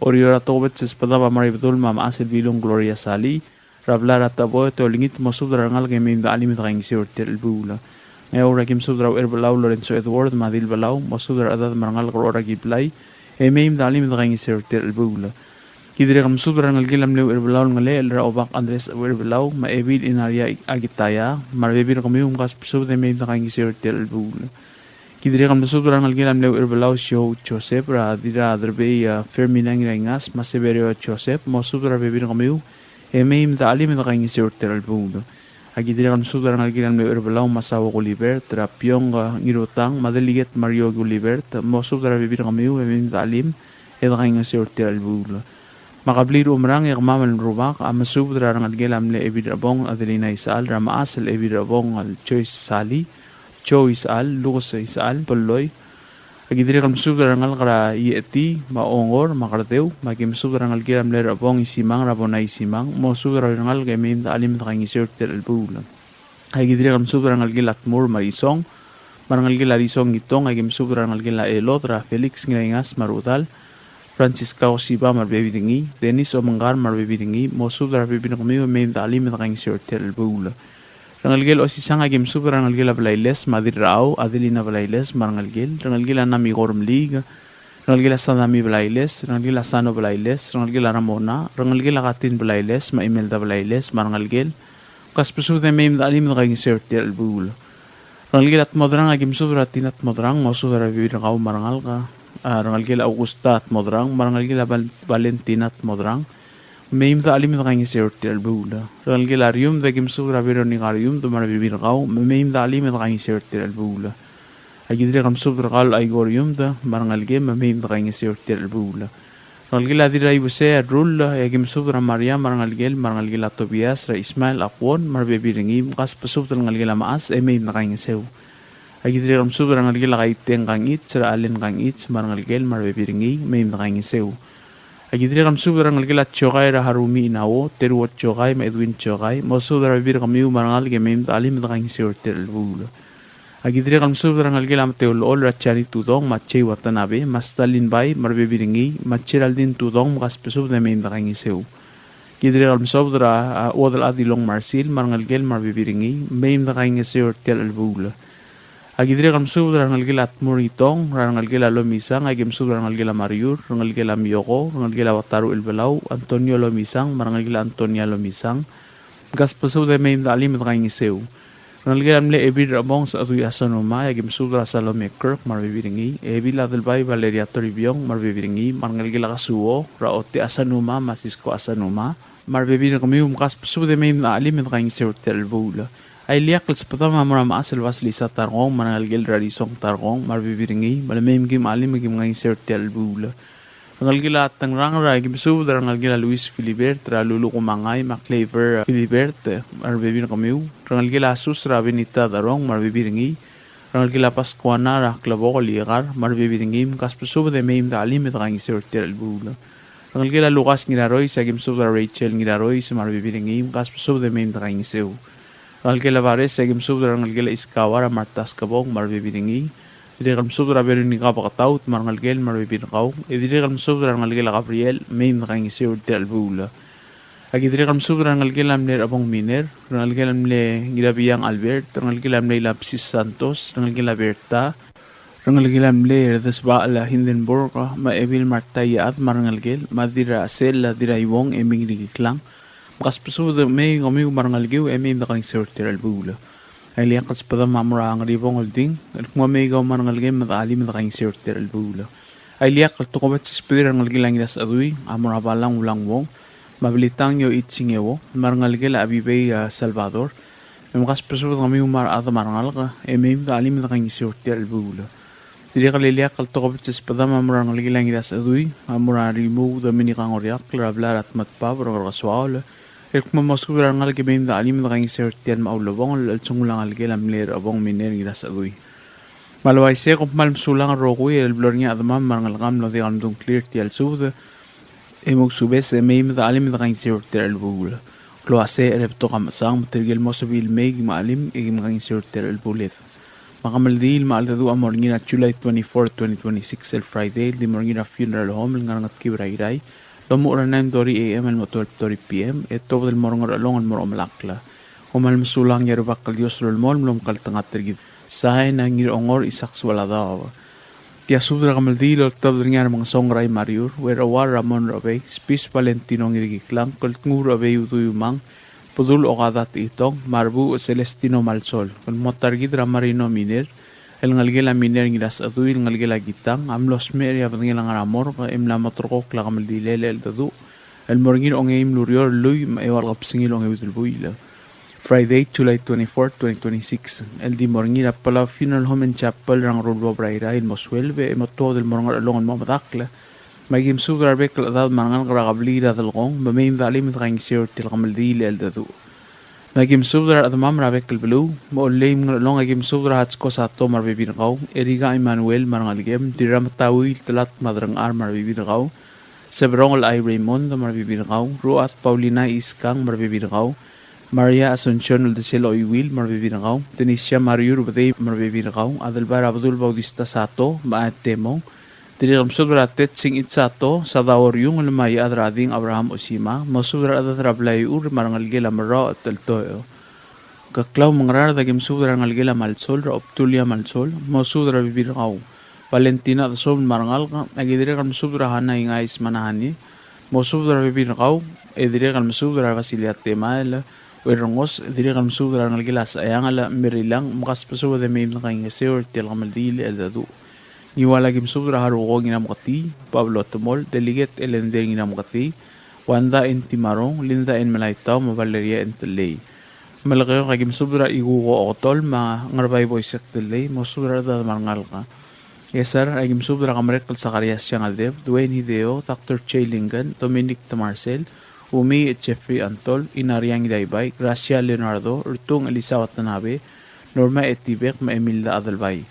Oreor a tokubets el sbedab a Meraibedul me a Mechas el Bilung Gloria Salii, er a blai er a Teboi, e te olengit mosubed er a rengalek e mei me de chelim e de kaingeseu er tia el chelebuul. Ngeaur, aki mesubed er a Ucherbelau Lorenzo Edward me a Dilbelau, mosubed er a rechedad me a rengalek er a Orakiblai e mei me de chelim e de kaingeseu er tia el chelebuul. Ki dirrek el mesubed er a rengelekel a mle Ucherbelau el Ngelechel er a Obak Andres Ucherbelau me a Ebil Inaria Akitaya, me a rebebil er kemiu, mkasbesubed e mei me de kaingeseu er tia el chelebuul. Ki dirrek el mesubed er a rengelekel a mle Ucherbelau Siou Joseph, er a Dirraderbei, a, Fermina Ngiraingas me a Severio Joseph, mosubed er a rebebil er kemiu e mei me de chelim e de kaingeseu er tia el chelebuul. Aki dirrek el mesubed er a rengelekel a mle Ucherbelau Masao Gulibert, er a Piong, a, Ngirutang me a Delegate Mario Gulibert, mosubed er a rebebil er kemiu e mei me de chelim e de kaingeseu er tia el chelebuul. Me a kebliil er a Umerang, e kemam el rubak a mesubed er a rengelekel a mle Ebil er a Bong Adelina Isechal, er a Mechas el Ebil er a Bong el Joyce Salii, Joe Isechal, Lucas Isechal, Belloi. Aki dirrek el mesubed er a rengalek er a Iechetii me a Ongor me a Kerdeu, me aki mesubed er a rengelekel a mle Rebong Isimang, er a Bona Isimang, mosubed er a rengalek e mei me de chelim e de kaingeseu er tia el chelebuul. Aki dirrek el mesubed er a rengelekel a Tmur me a Risong, me a rengelekel a Risong Itong, aki mesubed er a rengelekel a Elod, er a Felix Ngiraingas me a Rudal, Francisca Osiba me a rebebil er ngii, Dennis Omengkar me a rebebil er ngii, mosubed er a rebebil er kemiu e mei me de chelim e de kaingeseu er tia el chelebuul. Rengelekel Osisang, aki mesubed er a rengelekel a Blailes me a Dirrachau, Adelina Blailes me a rengelekel, rengelekel a Namikor Meliik, rengelekel a Sadami Blailes, rengelekel a Sano Blailes, rengelekel a Ramona, rengelekel a Katin Blailes me a Imelda Blailes me a rengelekel, kasbesubed e mei me de chelim e de kaingeseu er tia el chelebuul. Rengelekel a Tmodrang, aki mesubed er a Tina Tmodrang, mosubed er a rebebil er kau me a rengalek, a, rengelekel a Augusta Tmodrang me a rengelekel a Val-, Valentina Tmodrang, mei me de chelim e de kaingeseu er tia el chelebuul. Rengelekel a Riumd, aki mesubed er a Veronica Riumd me a rebebil er kau, me mei me de chelim e de kaingeseu er tia el chelebuul. Aki dirrek el mesubed er kau el Aiko Riumd me a rengelekem, me mei me de kaingeseu er tia el chelebuul. Rengelekel a Dirraibusei a Rull, e aki mesubed er a Maria me a rengelekel, me a rengelekel a Tobias, er a Ismael Akuon me a rebebil er ngii, mkasbesubed el ngelekel a Mechas e mei me de kaingeseu. Aki dirrek el mesubed er a rengelekel a Kaiteng Kangichi, er a Allen Kangichi me a rengelekel me a rebebil er ngii, mei me de kaingeseu. Aki dirrek el mesubed er a rengelekel a Tiokai, er a Harumi Inao, Teruo Tiokai me a Edwin Tiokai, mosubed er a rebebil er kemiu me a rengalek e mei me de chelim e de kaingeseu er tia el chelebuul. Aki dirrek el mesubed er a rengelekel a Mateo Lool, er a Jani Tudong me a Jay Watanabe me a Stalin Bai me a rebebil er ngii, me a Geraldine Tudong, mkasbesubed e mei me de kaingeseu. Ki dirrek el mesubed er a, a, Uodelchad Ilong Marsil me a rengelekel me a rebebil er ngii, mei me de kaingeseu er tia el chelebuul. Aki dirrek el mesubed er a rengelekel a Tmur Itong, er a rengelekel a Lomisang, aki mesubed er a rengelekel a Mariur, rengelekel a Mioko, rengelekel a Wataru Elbelau, Antonio Lomisang me a rengelekel a Antonia Lomisang, mkasbesubed e mei me de chelim e de kaingeseu. Rengelekel a mle Ebil er a Bong Sechedui Asanuma, e aki mesubed er a Salome Kirk me a rebebil er ngii, Ebil Adelbai Valeria Toribiong me a rebebil er ngii, me a rengelekel a Kasuo, er a Ote Asanuma me a Sisko Asanuma, me a rebebil er kemiu, mkasbesubed e mei me de chelim e de kaingeseu er tia el chelebuul. A ileakl el sbedam a mo er a mechas el Basilisa Tarkong, me a rengelekel er a Risong Tarkong, me a rebebil er ngii, me le mei me kim chelim e kim kaingeseu er tia el chelebuul. Rengelekel a Tengrang er a, aki mesubed er a rengelekel a Luis Filibert, er a Lulu Kumangai, me a Claver Filibert, me a rebebil er kemiu. Rengelekel a Sus er a Benita Darong, me a rebebil er ngii. Rengelekel a Pascuana er a Klebokel Iekar, me a rebebil er ngii, me kasbesubed e mei me de chelim e de kaingeseu er tia el chelebuul. Rengelekel a Lukas Ngirarois, aki mesubed er a Rachel Ngirarois, me a rebebil er ngii, me kasbesubed e mei me de kaingeseu. Rengelekel a Bares, aki mesubed er a rengelekel a Iskawa er a Marta Skebong, me a rebebil er ngii. Dirrek el mesubed er a Veronica Beketaut, me a rengelekel, me a rebebil er kau. E dirrek el mesubed er a rengelekel a Gabriel, mei me de kaingeseu er tia el chelebuul. Aki dirrek el mesubed er a rengelekel a mle Rebong Miner, rengelekel a mle Ngirabiang Albert, rengelekel a mle Ilapsis Santos, rengelekel a Berta, rengelekel a mle Redesbachel a Hindenburg, me a Ebil Marta Iechad, me a rengelekel, me a Dirrachesel, Dirraiuong, e mei ngii er a Ikiklang. Me kasbesubed e mei kemiu me a rengelekiu, e mei me de kaingeseu er tia el chelebuul. A ileakl el sbedam a mo er a Ngeribong el Ding, el kmo mei kau me a rengelekem me de chelim e de kaingeseu er tia el chelebuul. A ileakl el tokubets el sbedir a rengelekel a Ngirasechedui, a mo er a Balang Ulangwong, me a Belitang Yoichi Singeo, me a rengelekel a Abibei, a, Salvador, e mkasbesubed kemiu me a rechad me a rengalek, e mei me de chelim e de kaingeseu er tia el chelebuul. Dirrek el ileakl el tokubets el sbedam a mo er a rengelekel a Ngirasechedui, a mo er a Rimuu Dominica Ngoriakl, er a blai er a Tmetbab, er a Ngerkesoaol, el kmo mosubed er a rengalek e mei me de chelim e de kaingeseu er tia el mo ulebongel el chelsengul a ngelekel a mle Rebong Miner Ngirasechedui. Me a le uaisei e kom kmal mesulang el rokui el blo er ngii a chedemam me a rengelekam el mlo diak el mdung a ngklir er tia el subed, e mousubes e mei me de chelim e de kaingeseu er tia el chelebuul. Klou a secher e betok a mechesang, me tirke el mo sebechir el mei e kim chelim e kim kaingeseu er tia el chelebuul. Me a kemeldiil me a cheldecheduch a mo er ngii er a July twenty-fourth, twenty twenty-six, el Friday, el di mo er ngii er a funeral home el ngar er a Ngetkib er a Irrai, el omuchel er a nine thirty A M el mo twelve thirty P M, e tuobed el mo er a Ngerchelong el mo er a omelakl. Kom kmal mesulang e a Rubak el Dios a lolemolem el omekngeltengat er kid. Sain a Ngirongor Isaac Sualadaob. Tia subed er a kemeldiil el oltobed er ngii a Remengesong Rai Mariur, Uerauar Ramon Rechebei, Spis Valentino Ngirkiklang, Keltnguul Rechebei Udui Umang, Bedul Okada Techitong, me a Rebuuch Celestino Malsol, el mo ta er kid er a Marino Miner, el ngelekel a Miner Ngirasechedui, el ngelekel a Kitang, a mlo smecher e a bedengel a ngar er a morgue, e mla mo terrekokl a kemeldilel el cheldecheduch el mo er ngii er a ongeim el ureor el lluich me a eua el kebesengil a ongeuid el buil. Friday, July twenty-fourth, twenty twenty-six, el di mo er ngii er a Palau Funeral Home and Chapel er a Ngeruluobel er a Irrai el mo sueleb e mo tuobed el mo er a Ngerchelong el mo medakl. Me aki mesubed er a rebek el chedad me a rengalek er a kebliil er a Delkong, me mei me de chelim e de kaingeseu er tia el kemeldiil el cheldecheduch. Me aki mesubed er a rechedemam er a bek el beluu, me a Ollei me a Ngerchelong, aki mesubed er a Hatsko Sato me a rebebil er kau, Erika Emmanuel me a rengelekem, Dirrametauil Telat me a Derengchar me a rebebil er kau, Seberong el Ai Raymond me a rebebil er kau, Ruat Paulina Iskang me a rebebil er kau, Maria Asuncion el Desel Oiwil me a rebebil er kau, Denisia Mariur Bedei me a rebebil er kau, Adelbai er a Bedul Bautista Sato me a Temong, Dirrek el mesubed er a Tet Singich Sato, Sadao Riungel me a Iechad er a Ding Abraham Osima, mosubed er a rechedad er a blai er a Ur me a rengelekel a Merrao Teltoeo. Keklau me a Ngaraard, aki mesubed er a rengelekel a Malsol, er a Obdulia Malsol, mosubed er a rebebil er kau. Valentina Desom me a rengalek, aki dirrek el mesubed er a Hana Ingais me a Nahani, mosubed er a rebebil er kau, e dirrek el mesubed er a Basilia Temael, Uerrengos, dirrek el mesubed er a rengelekel a Saiangel, Merilang, me kasbesubed e mei me de kaingeseu er tia el kemeldiil el cheldecheduch. Ngiwal, aki mesubed er a Haruko Ngirameketii, Pablo Temol, Delegate Elender Ngirameketii, Wanda N. Timarong, Linda N. Melaitau, me a Valeria N. Telei. Melekeok, aki mesubed er a Ikuko Oketol me a Ngerbai Boisek Telei, mosubed er a rechedad me a rengalek. Ngchesar, aki mesubed er a Kemerekl Sakarias Siangeldeb, Dwayne Hideo, Doctor Jay Lincoln, Dominic Temarsel, Umi Jeffrey Antol, Inariang Idaibai, Gracia Leonardo, Rtung Elisa Watanabe, Norma Etibek, me a Emilda Adelbai.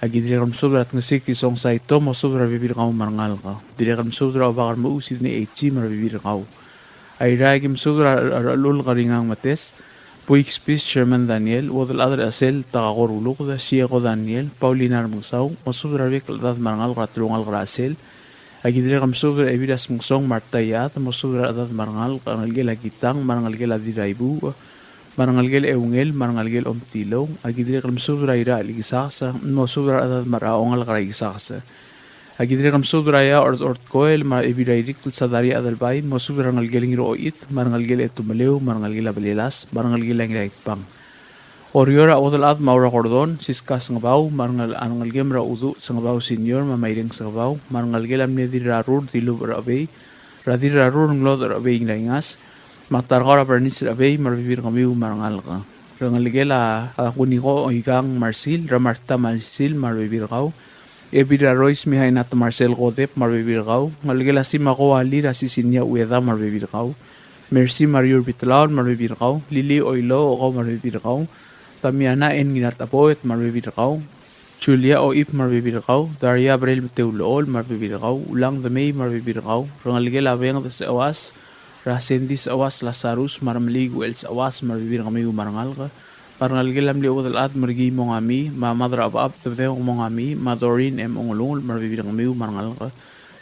Aki dirrek el mesubed er a Tngesik Risong Saito, mosubed er a rebebil er kau me a rengalek. Dirrek el mesubed er a Obak er a Mechuu Sidney Eichi me a rebebil er kau. Airai, aki mesubed er a Rechululk Ringang Metes, Buik Spis Sherman Daniel, Uodelchad er a Chesel Takako Ruluked, Sieko Daniel, Paulina Remengesau, mosubed er a rebek el chedad me a rengalek er a telungalek er a Chesel. Aki dirrek el mesubed er a Ebil er a Smengesong Marta Iechad, mosubed er a rechedad me a rengalek, a rengelekel a Kitang, me a rengelekel a Dirraibuuch, me a rengelekel a Eungel, me a rengelekel a Omtilou. Aki dirrek el mesubed er a Irachel Ikesakes, mosubed er a rechedad me a rengalek er a Ikesakes. Aki dirrek el mesubed er a Iaoch er a Ortkoel me a Ebil er a Irikl Sadaria Adelbai, mosubed er a rengelekel a Ngirochit, me a rengelekel a Etumeleu, me a rengelekel a Belelas, me a rengelekel a Ngiraitbang. Oreor, a Uodelchad me a Ura Gordon, Siska Sengebau, me a rengel-, a rengelekem er a Uduch Sengebau Senior, me a Maireng Sengebau, me a rengelekel a mle Dirrarur Dilubech Rechebei, er a Dirrarur Ngelodech Rechebei Ngiraingas, me a Tarkau er a Bernice Rechebei, me a rebebil er kemiu me a rengalek. Rengelekel a, a, Kuniko Oikang Marsil, er a Marta Marsil, me a rebebil er kau. Ebil er a Rois Mihainat Marcel Kodep, me a rebebil er kau. Ngelekel a Simako Alir, a Sisinia Ueda, me a rebebil er kau. Mercy Mariur Bitlaol, me a rebebil er kau. Lili Oilou, kau me a rebebil er kau. Damiana N. Ngirateboet, me a rebebil er kau. Julia Oip, me a rebebil er kau. Daria Brel Beteulechol, me a rebebil er kau. Ulang Demei, me a rebebil er kau. Rengelekel a Beng Desewas, er a Sendi Sewas Lazarus, me a Remeliik Uchel Sewas, me a rebebil er kemiu me a rengalek. Me a rengelekel a mle Uodelchad Merkii Mongami, me a Mad er a Bechab Debedeng Mongami, me a Doreen M. Ongelungel, me a rebebil er kemiu me a rengalek.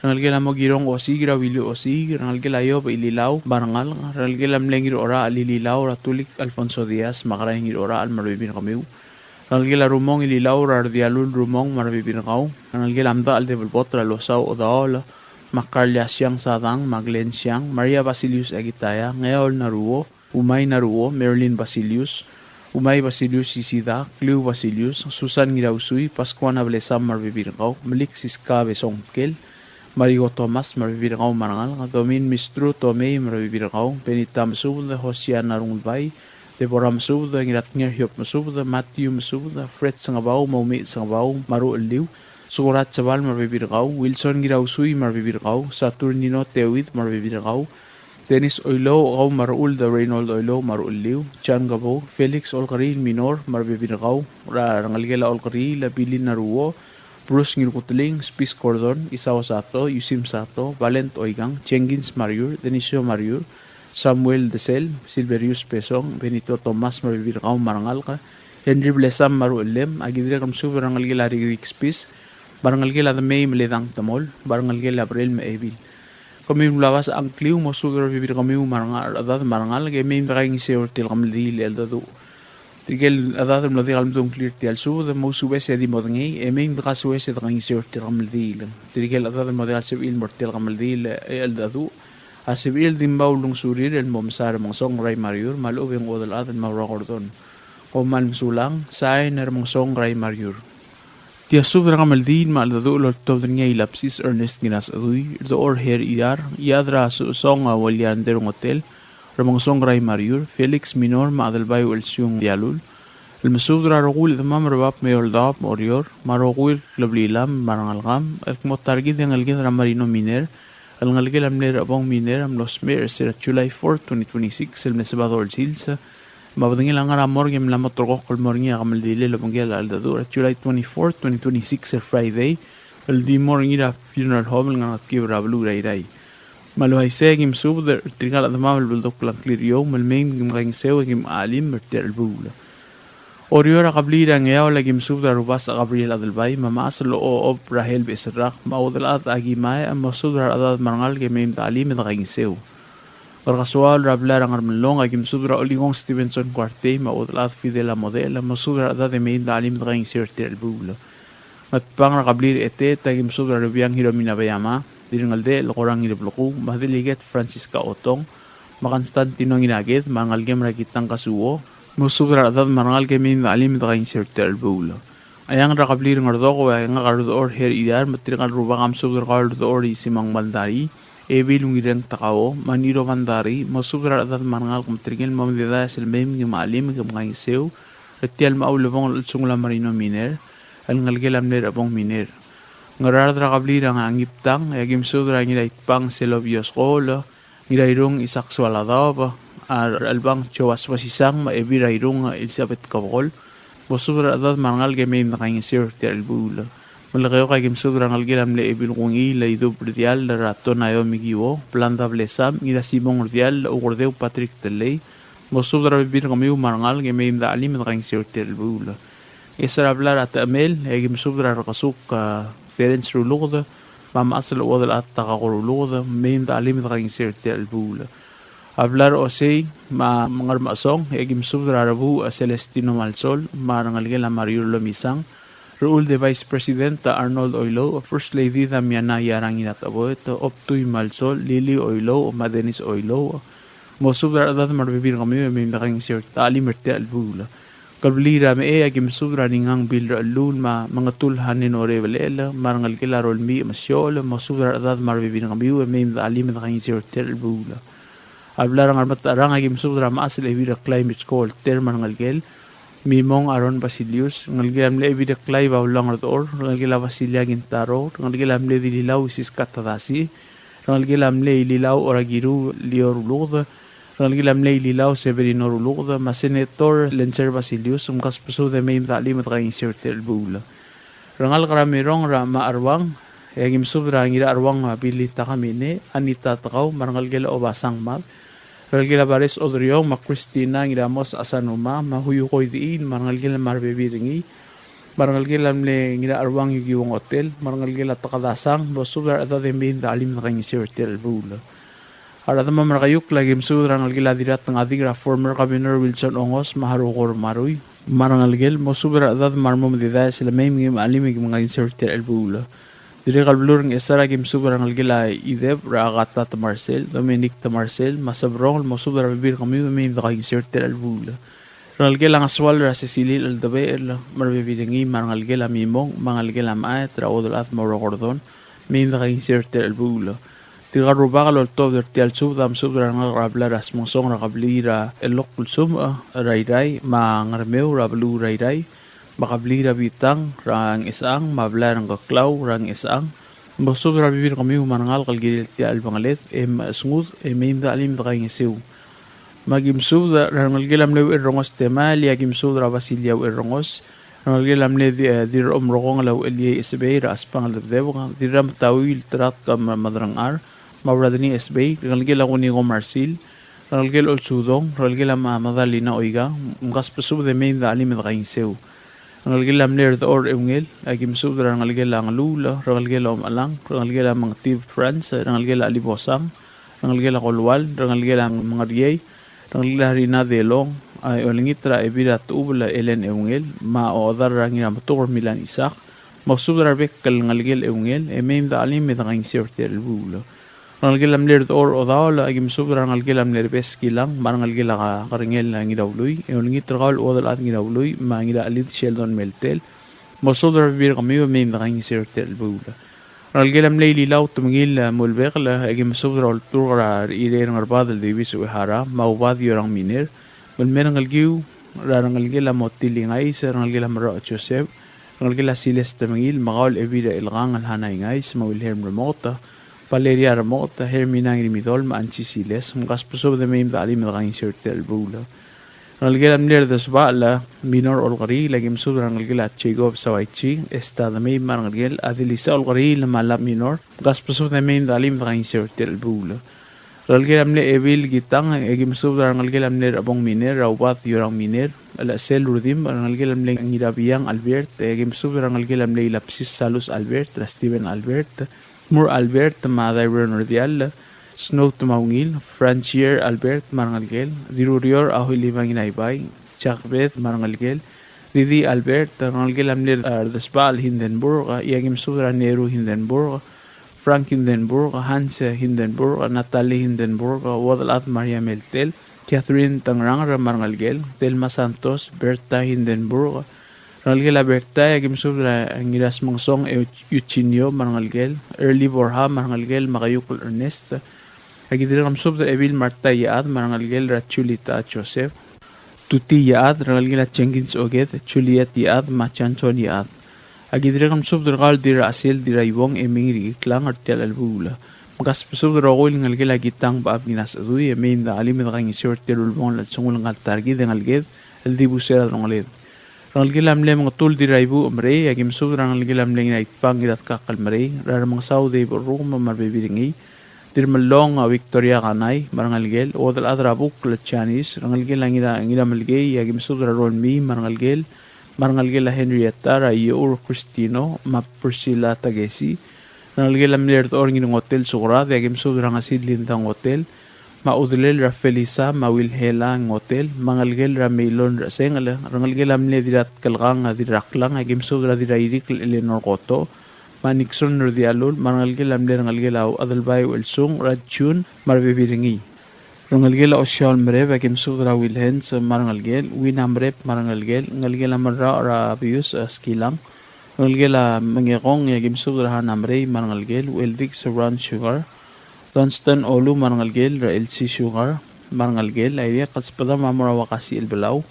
Rengelekel a Mokirong Osiik, er a Willy Osiik, rengelekel a Iob Ililau, me a rengalek. Rengelekel a mle Ngirorachel Ililau, er a Tulik Alfonso Diaz, me a Kerai Ngirorachel, me a rebebil er kemiu. Rengelekel a Rumong Ililau, er a Redialul Rumong, me a rebebil er kau. Rengelekel a Mdachel Debelbot, er a Losau Odaol, me a Karlia Siang Sadang, me a Glenn Siang, Maria Basilius Akitaya, Ngeaol Naruo, Umai Naruo, Marilyn Basilius, Umai Basilius Isida, Kliu Basilius, Susan Ngirausui, Pascuana Blesam, me a rebebil er kau, Melik Siska Besong Kel, Marigo Thomas, me a rebebil er kau me a rengalek, Domin Mistru Tomei, me a rebebil er kau, Benita Mesubed, Hosiana Rungulbai, Deborah Mesubed, Ngiratnger Hiob Mesubed, Matthew Mesubed, Fred Sengebau, me a Umeich Sengebau, me a ruchelliu, Sukurat Sebal, me a rebebil er kau, Wilson Ngirausui, me a rebebil er kau, Saturnino Teuid, me a rebebil er kau, Dennis Oilou, kau me a ruchelliu, Reynold Oilou, me a ruchelliu, John Gabou, Felix Olkeriil Minor, me a rebebil er kau, er a rengelekel a Olkeriil, Billy Naruo, Bruce Ngirkuteling, Spis Gordon, Isao Sato, Yusim Sato, Valent Oikang, Jenkins Mariur, Denisio Mariur, Samuel Desel, Silverius Besong, Benito Thomas, me a rebebil er kau me a rengalek, Henry Blesam, me a ruchellem, aki dirrek el mesubed er a rengelekel a Rikrik Spis, me a rengelekel a Demei me a Ledang Temol, me a rengelekel a Brel me a Ebil. Kemiu el mla obasech a ngkliu, mosubed er a rebebil er kemiu me a renga-, rechedad me a rengalek, e mei me dekaingeseu er tia el kemeldiil el cheldecheduch. Tirke el chedad el mlo diak el mdu a ngklir er tia el subed, mousubes e di modengei, e mei me dekasoes e dekaingeseu er tia el kemeldiil. Tirke el chedad el mlo diak el sebechir el mo er tia el kemeldiil el cheldecheduch, a sebechir el di mo ulengesurir el mo mesa er a Remengesong Rai Mariur, me a lechub e ng chuodel chad el mo er a Gordon. Kom kmal mesulang, sain er a Remengesong Rai Mariur. Tia subed er a kemeldiil me a cheldecheduch el oltobed er ngii a Ilapsis Ernest Ngirasechedui, Rdechor Her Irar, Iad er a Sosong a Ueliander Ngotel, Remengesong Rai Mariur, Felix Minor me a Adelbai Uchelsiung Dialul, el mesubed er a rokui el chedemam er a bab me a eou el daob me a Oreor, me a rokui el kleblilam me a rengelekam, el kmo ta er kid e ngeleked er a Marino Miner, el ngelekel a mle Rebong Miner, a mlo smecher er se er a July fourth, twenty twenty-six, el mle Sabado el sils, me a bedengel a ngar er a morgue e mla mo ulterekokl el mo er ngii a kemeldiil el obengkel a cheldecheduch er a July twenty-fourth, twenty twenty-six, el Friday, el di mo er ngii er a funeral home el ngar er a Ngetkib er a beluu er a Irrai. Me a le uaisei e aki mesubed er tirka el chedemam el beldukl a ngklir er eou, me le mei me kim kaingeseu e kim chelim er tia el chelebuul. Oreor a kebliil er a Ngeaol, aki mesubed er a Rubasech Gabriel Adelbai, me a Mechas el Ochob Rahel Beserrak, me a chuodel chad Aki Mae, mosubed er a rechedad me a rengalek e mei me dechelim e dekaingeseu. Ngerkesoaol er a blai er a Ngermelong, aki mesubed er a Olikong Stevenson Kuartei, me a chuodel chad Fidel Amodel, mosubed er a rechedad e mei me dechelim e dekaingeseu er tia el chelebuul. Ngatpang er a kebliil er a Etet, aki mesubed er a Rebiang Hiromi Nabeyama, Dirrengeldechel Korang Ngireblekuu, me a Delegate Francisca Otong, me a Constantino Ngiraked, me a rengelekem er a Kitang Kasuo, mosubed er a rechedad me a rengalek e mei me dechelim e dekaingeseu er tia el chelebuul. Eanged er a kebliil er a Ngerdoko, e ngak a Rdechor Her Irar, me tirka el rubak a mesubed er kau el Rdechor Isimang Baldari, Ebil Ungireng Takao, me a Niro Baldari, mosubed er a rechedad me a rengalek me tirke el mo mededaes el mei me kim chelim e kim kaingeseu er tia el mo ulebongel el chelsengul a Marino Miner, el ngelekel a mle Rebong Miner. Ngaraard er a kebliil er a Ngiptang, e aki mesubed er a Ngiraitbang Selobios Kol, Ngirairung Isak Sualadaob, a Rechelbang Joas Basisang, me a Ebil er a Irung Elizabeth Kebekol, mosubed er a rechedad me a rengalek e mei me dekaingeseu er tia el chelebuul. Melekeok, aki mesubed er a rengelekel a mle Ebil Kungiil Idub Rdiall, er a Tonaio Mikiuo, Blanda Blesam, Ngirasimong Rdiall, Ukerdeu Patrick Telei, mosubed er a rebebil er kemiu me a rengalek e mei me dechelim e dekaingeseu er tia el chelebuul. Ngeso er a blai er a Techemel, e aki mesubed er a Rekesuk, a, Terence Ruluked, me a Mechas el Chuodelchad Takako Ruluked, mei me dechelim e dekaingeseu er tia el chelebuul. A blai er a Osei me a Ngermechesong, e aki mesubed er a Rebuuch, a, Celestino Malsol, me a rengelekel a Mariur Lomisang, Rechuld e Vice President, a, Arnold Oilouch, First Lady Damiana Iarang Ngirateboet, Obtui Malsol, Lily Oilouch, me a Dennis Oilouch, mosubed er a rechedad me a rebebil er kemiu e mei me dekaingeseu e dechelim er tia el chelebuul. Kebliil er a Mechei, aki mesubed er a Ringang Bill Rechelluul, me a Mengetul Hanen Orebelechel, me a rengelekel a Rolmii Mesiochel, mosubed er a rechedad me a rebebil er kemiu e mei me dechelim e dekaingeseu er tia el chelebuul. A blai er a Ngermetecherang, aki mesubed er a mechas el Ebil er a Klai Mitsko Olter me a rengelekel, Mimong Aaron Basilius, rengelekel a mle Ebil er a Klai Baulang Rdechor, rengelekel a Basilia Kintaro, rengelekel a mle Dililau Isis Katadasi, rengelekel a mle Ililau Orakiru Lior Uluked, rengelekel a mle Ililau Severino Uluked, me a Senator Lencer Basilius, mkasbesubed e mei me de chelim e de kaingeseu er tia el chelebuul. Rengalek er a Mirong er a Macheruang, e aki mesubed er a Ngiracheruang Billy Takamine, Anita Tekau, me a rengelekel a Obasang Mad, rengelekel a Bares Odriong, me a Christina Ngiramos Asanuma, me a Huyuko Idiil, me a rengelekel me a rebebil er ngii, me a rengelekel a mle Ngiracheruang Yukiwo Ngotel, me a rengelekel a Tekadasang, mosubed er a rechedad e mei me de chelim e de kaingeseu er tia el chelebuul. A rechedam er a Keiukl, aki mesubed er a rengelekel a Dirratngadik er a former Governor Wilson Ongos, me a Haruko Marui, me a rengelekel, mosubed er a rechedad me a remo me de dies el mei me kim chelim e kim kaingeseu er tia el chelebuul. Dirrek el beluu er a Ngchesar, aki mesubed er a rengelekel a Ideb er a Agata Temarsel, Dominic Temarsel, me a Sebrong, mosubed er a rebebil er kemiu e mei me de kaingeseu er tia el chelebuul. Rengelekel a Ngesual er a Cecilia Eldebechel, me a rebebil er ngii, me a rengelekel a Mimong, me a rengelekel a Maet er a Uodelchad me a Rokordon, mei me de kaingeseu er tia el chelebuul. Tirka el rubak el oltobed er tia el subed a mesubed er a rengalek er a blai er a Smengesong er a kebliil er a Elok el Sumech er a Irrai, me a Ngermeu er a beluu er a Irrai, me a kebliil er a Bitang er a Ngchesechang, me a blai er a Ngkeklau er a Ngchesechang. Mosubed er a rebebil er kemiu me a rengalek el kirel tia el bengeled e mechesngud e mei me de chelim e de kaingeseu. Me aki mesubed er a rengelekel a mle Ucherrengos Temael, e aki mesubed er a Basilia Ucherrengos, rengelekel a mle Di-, eh, Dirrechomrekong el Ucheliei Esebei er a Espangel Debdebek, Dirrametaui el Teratk me a Maderengchar, me a Bradeni Esebei, rengelekel a Kuniko Marsil, rengelekel a Olsudong, rengelekel a Ma-, Madalina Oikang, mkasbesubed e mei me de chelim e de kaingeseu. Rengelekel a mle Rdechor Eungel, aki mesubed er a rengelekel a Ngeluul, rengelekel a Omechelang, rengelekel a Mengetib Franz, rengelekel a Chelibosang, rengelekel a Kolual, rengelekel a Mengeriei, rengelekel a Rina Delong, a olengit er a Ebil er a Techubel Ellen Eungel, me a Ochedar er a Ngirametuker Milan Isaac, mosubed er a rebek el ngelekel Eungel, e mei me de chelim e de kaingeseu er tia el chelebuul. Rengelekel a mle Rdechor Odaol, aki mesubed er a rengelekel a mle Rebes Kilang, me a rengelekel a Kerengel Ngiraului, e olengit er kau el Uodelchad Ngiraului, me a Ngirachelid Sheldon Meltel, mosubed er a rebebil er kemiu e mei me de kaingeseu er tia el chelebuul. Rengelekel a mle Ililau Temengil, eh, Mulbekel, eh, aki mesubed er a Olturk er a Rechirei er a Ngerbad el Davis Uehara, me a Ubad Yorang Miner, me le mei a rengelekiu er a rengelekel a Motil Ingais, rengelekel a Merroch Joseph, rengelekel a Siles Temengil, me kau el Ebil er a Chelkang el Hana Ingais, me a Wilhelm Remoket, Valeria Remoket, Hermina Ngirimidol, me a Ansi Siles, mkasbesubed e mei me de chelim e de kaingeseu er tia el chelebuul. Rengelekel a mle Rdesbachel Minor Olkeriil, aki mesubed er a rengelekel a Jacob Sawaichi, Esta Demei, me a rengelekel a Dilisa Olkeriil, me a Lab Minor, mkasbesubed e mei me de chelim e de kaingeseu er tia el chelebuul. Rengelekel a mle Ebil Kitang, e aki mesubed er a rengelekel a mle Rebong Miner, er a Ubad Yorang Miner, el Chesel Urdim, rengelekel a mle Ngirabiang Albert, e aki mesubed er a rengelekel a mle Ilapsis Salus Albert, er a Steven Albert, Mur Albert, me a Dairon Ordial, Snow Temaungil, Franchier Albert, me a rengelekel, Dirurior a Huilibang Inaibai, Jakbed, me a rengelekel, Didi Albert, rengelekel a mle Rdesbachel Hindenburg, e aki mesubed er a Neru Hindenburg, Frank Hindenburg, Hans Hindenburg, Natalie Hindenburg, Uodelchad Maria Meltel, Catherine Tengrang, me a rengelekel, Thelma Santos, Berta Hindenburg, rengelekel a Berta, e aki mesubed er a Ngirasmengesong Eu-, Eugenio, me a rengelekel, Early Borja, me a rengelekel, me a Keiukl Ernest. Aki dirrek el mesubed er a Ebil Marta Iechad, me a rengelekel, er a Julita Joseph. Tuti Iechad, rengelekel a Jenkins Oked, Juliet Iechad, me a Johnson Iechad. Aki dirrek el mesubed er kau el Dirrachesel Dirraiuong e mei me ngii er a klang er tia el chelebuul. Mkasbesubed er a rokui el ngelekel a Kitang Bechab Nginas Edui, e mei me de chelim e de kaingeseu er tia el ulebongel el chelsengul ngka el ta er kid e ngeleked el dibus er a delongeled. Rengelekel a mle Mengetul Dirraibuuch Merei, aki mesubed er a rengelekel a mle Ngiraitbang Ngiratkakl Merei, er a Remengesau Dave Orrukem me a rebebil er ngii, Dirremellong a Victoria Kanai, me a rengelekel, Uodelchad er a Bukl Janice, rengelekel a Ngira-, Ngiramelkei, e aki mesubed er a Ronmii, me a rengelekel, me a rengelekel a Henrietta, er a Ieur Christino, me a Priscilla Takesi, rengelekel a mle Rdechor Ngirngotel Sukrad, e aki mesubed er a Ngesil Linda Ngotel, me a Udelel er a Felisa, me a Wilhela Ngotel, me a ngelekel er a Meilon er a Sengel, rengelekel a mle Dirratkelkang, Dirraklang, e aki mesubed er a Dirrairikl Eleanor Koto, me a Nixon Rdialul, me a rengelekel a mle rengelekel a Adelbai Uelsung, er a June, me a rebebil er ngii. Rengelekel a Osiaol Mereb, e aki mesubed er a Wilhens, me a rengelekel, Wina Mereb, me a rengelekel, ngelekel a Merrau er a Bius, e, Skilang. Rengelekel a Mengekong, e aki mesubed er a Hana Merei, me a rengelekel, Ueldix Brown Sugar. Johnston Olu me a rengelekel, er a Elsie Sugar me a rengelekel, a ileakl el subedam a mo er a Uakasii el Belau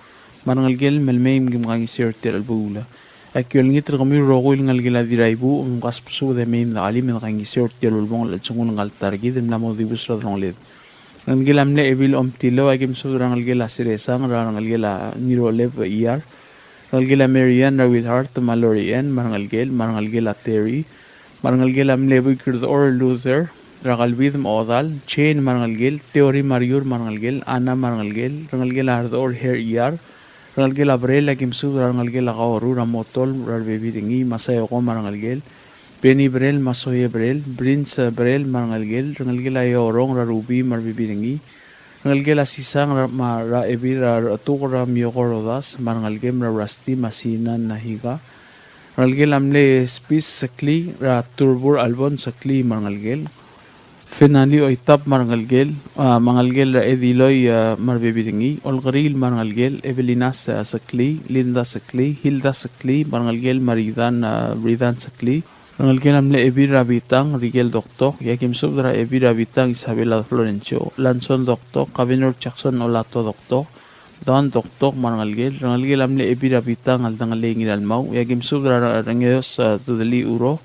me a rengelekel, me lemei me kim kaingeseu er tia el chelebuul. Aki olengit er kemiu el rokui el ngelekel a Diraibuuch, me mkasbesubed e mei me de chelim e de kaingeseu er tia el ulebongel el chelsengul ngka el ta er kid el mla mo dibus er a delongeled. Rengelekel a mle Ebil Omtilou, aki mesubed er a rengelekel a Seresang, er a rengelekel a Ngiroleb Iar, rengelekel a Marian, er a Willhart, me a Lori Ann, me a rengelekel, me a rengelekel a Terry, me a rengelekel a mle Buik er Dechor Luther, er a Kalbid me a Odal, Jane me a rengelekel, Teori me a Riur me a rengelekel, Ana me a rengelekel, rengelekel a Rdechor Her Iar, rengelekel a Brel, aki mesubed er a rengelekel a Kaoru, er a Motol, er a rebebil er ngii, Masayoko me a rengelekel, Benny Brel, me a Soye Brel, Prince Brel me a rengelekel, rengelekel a Eorong, er a Ruby me a rebebil er ngii, rengelekel a Sisang, er a, me a, er a Ebil, er a Rechetuk, er a Mioko Rodas me a rengelekem, er a Rusty me a Sinan Nahiga, rengelekel a mle Spis Seklii, er a Turbur Albon Seklii me a rengelekel, Fenali Oitap me a rengelekel, a, me a rengelekel er a Ediloi, a, me a rebebil er ngii, Olkeriil me a rengelekel, Evelinas, a, Seklii, Linda Seklii, Hilda Seklii me a rengelekel, me a Ridan, a, Ridan Seklii, rengelekel a mle Ebil er a Bitang, Rikel Doktok, e aki mesubed er a Ebil er a Bitang, Isabela Florencio, Lanson Doktok, Kabenor Jackson Olato Doktok, Don Doktok me a rengelekel, rengelekel a mle Ebil er a Bitang el Dengelei Ngiralmau, e aki mesubed er a Rengeos, a, Dudeli Uro,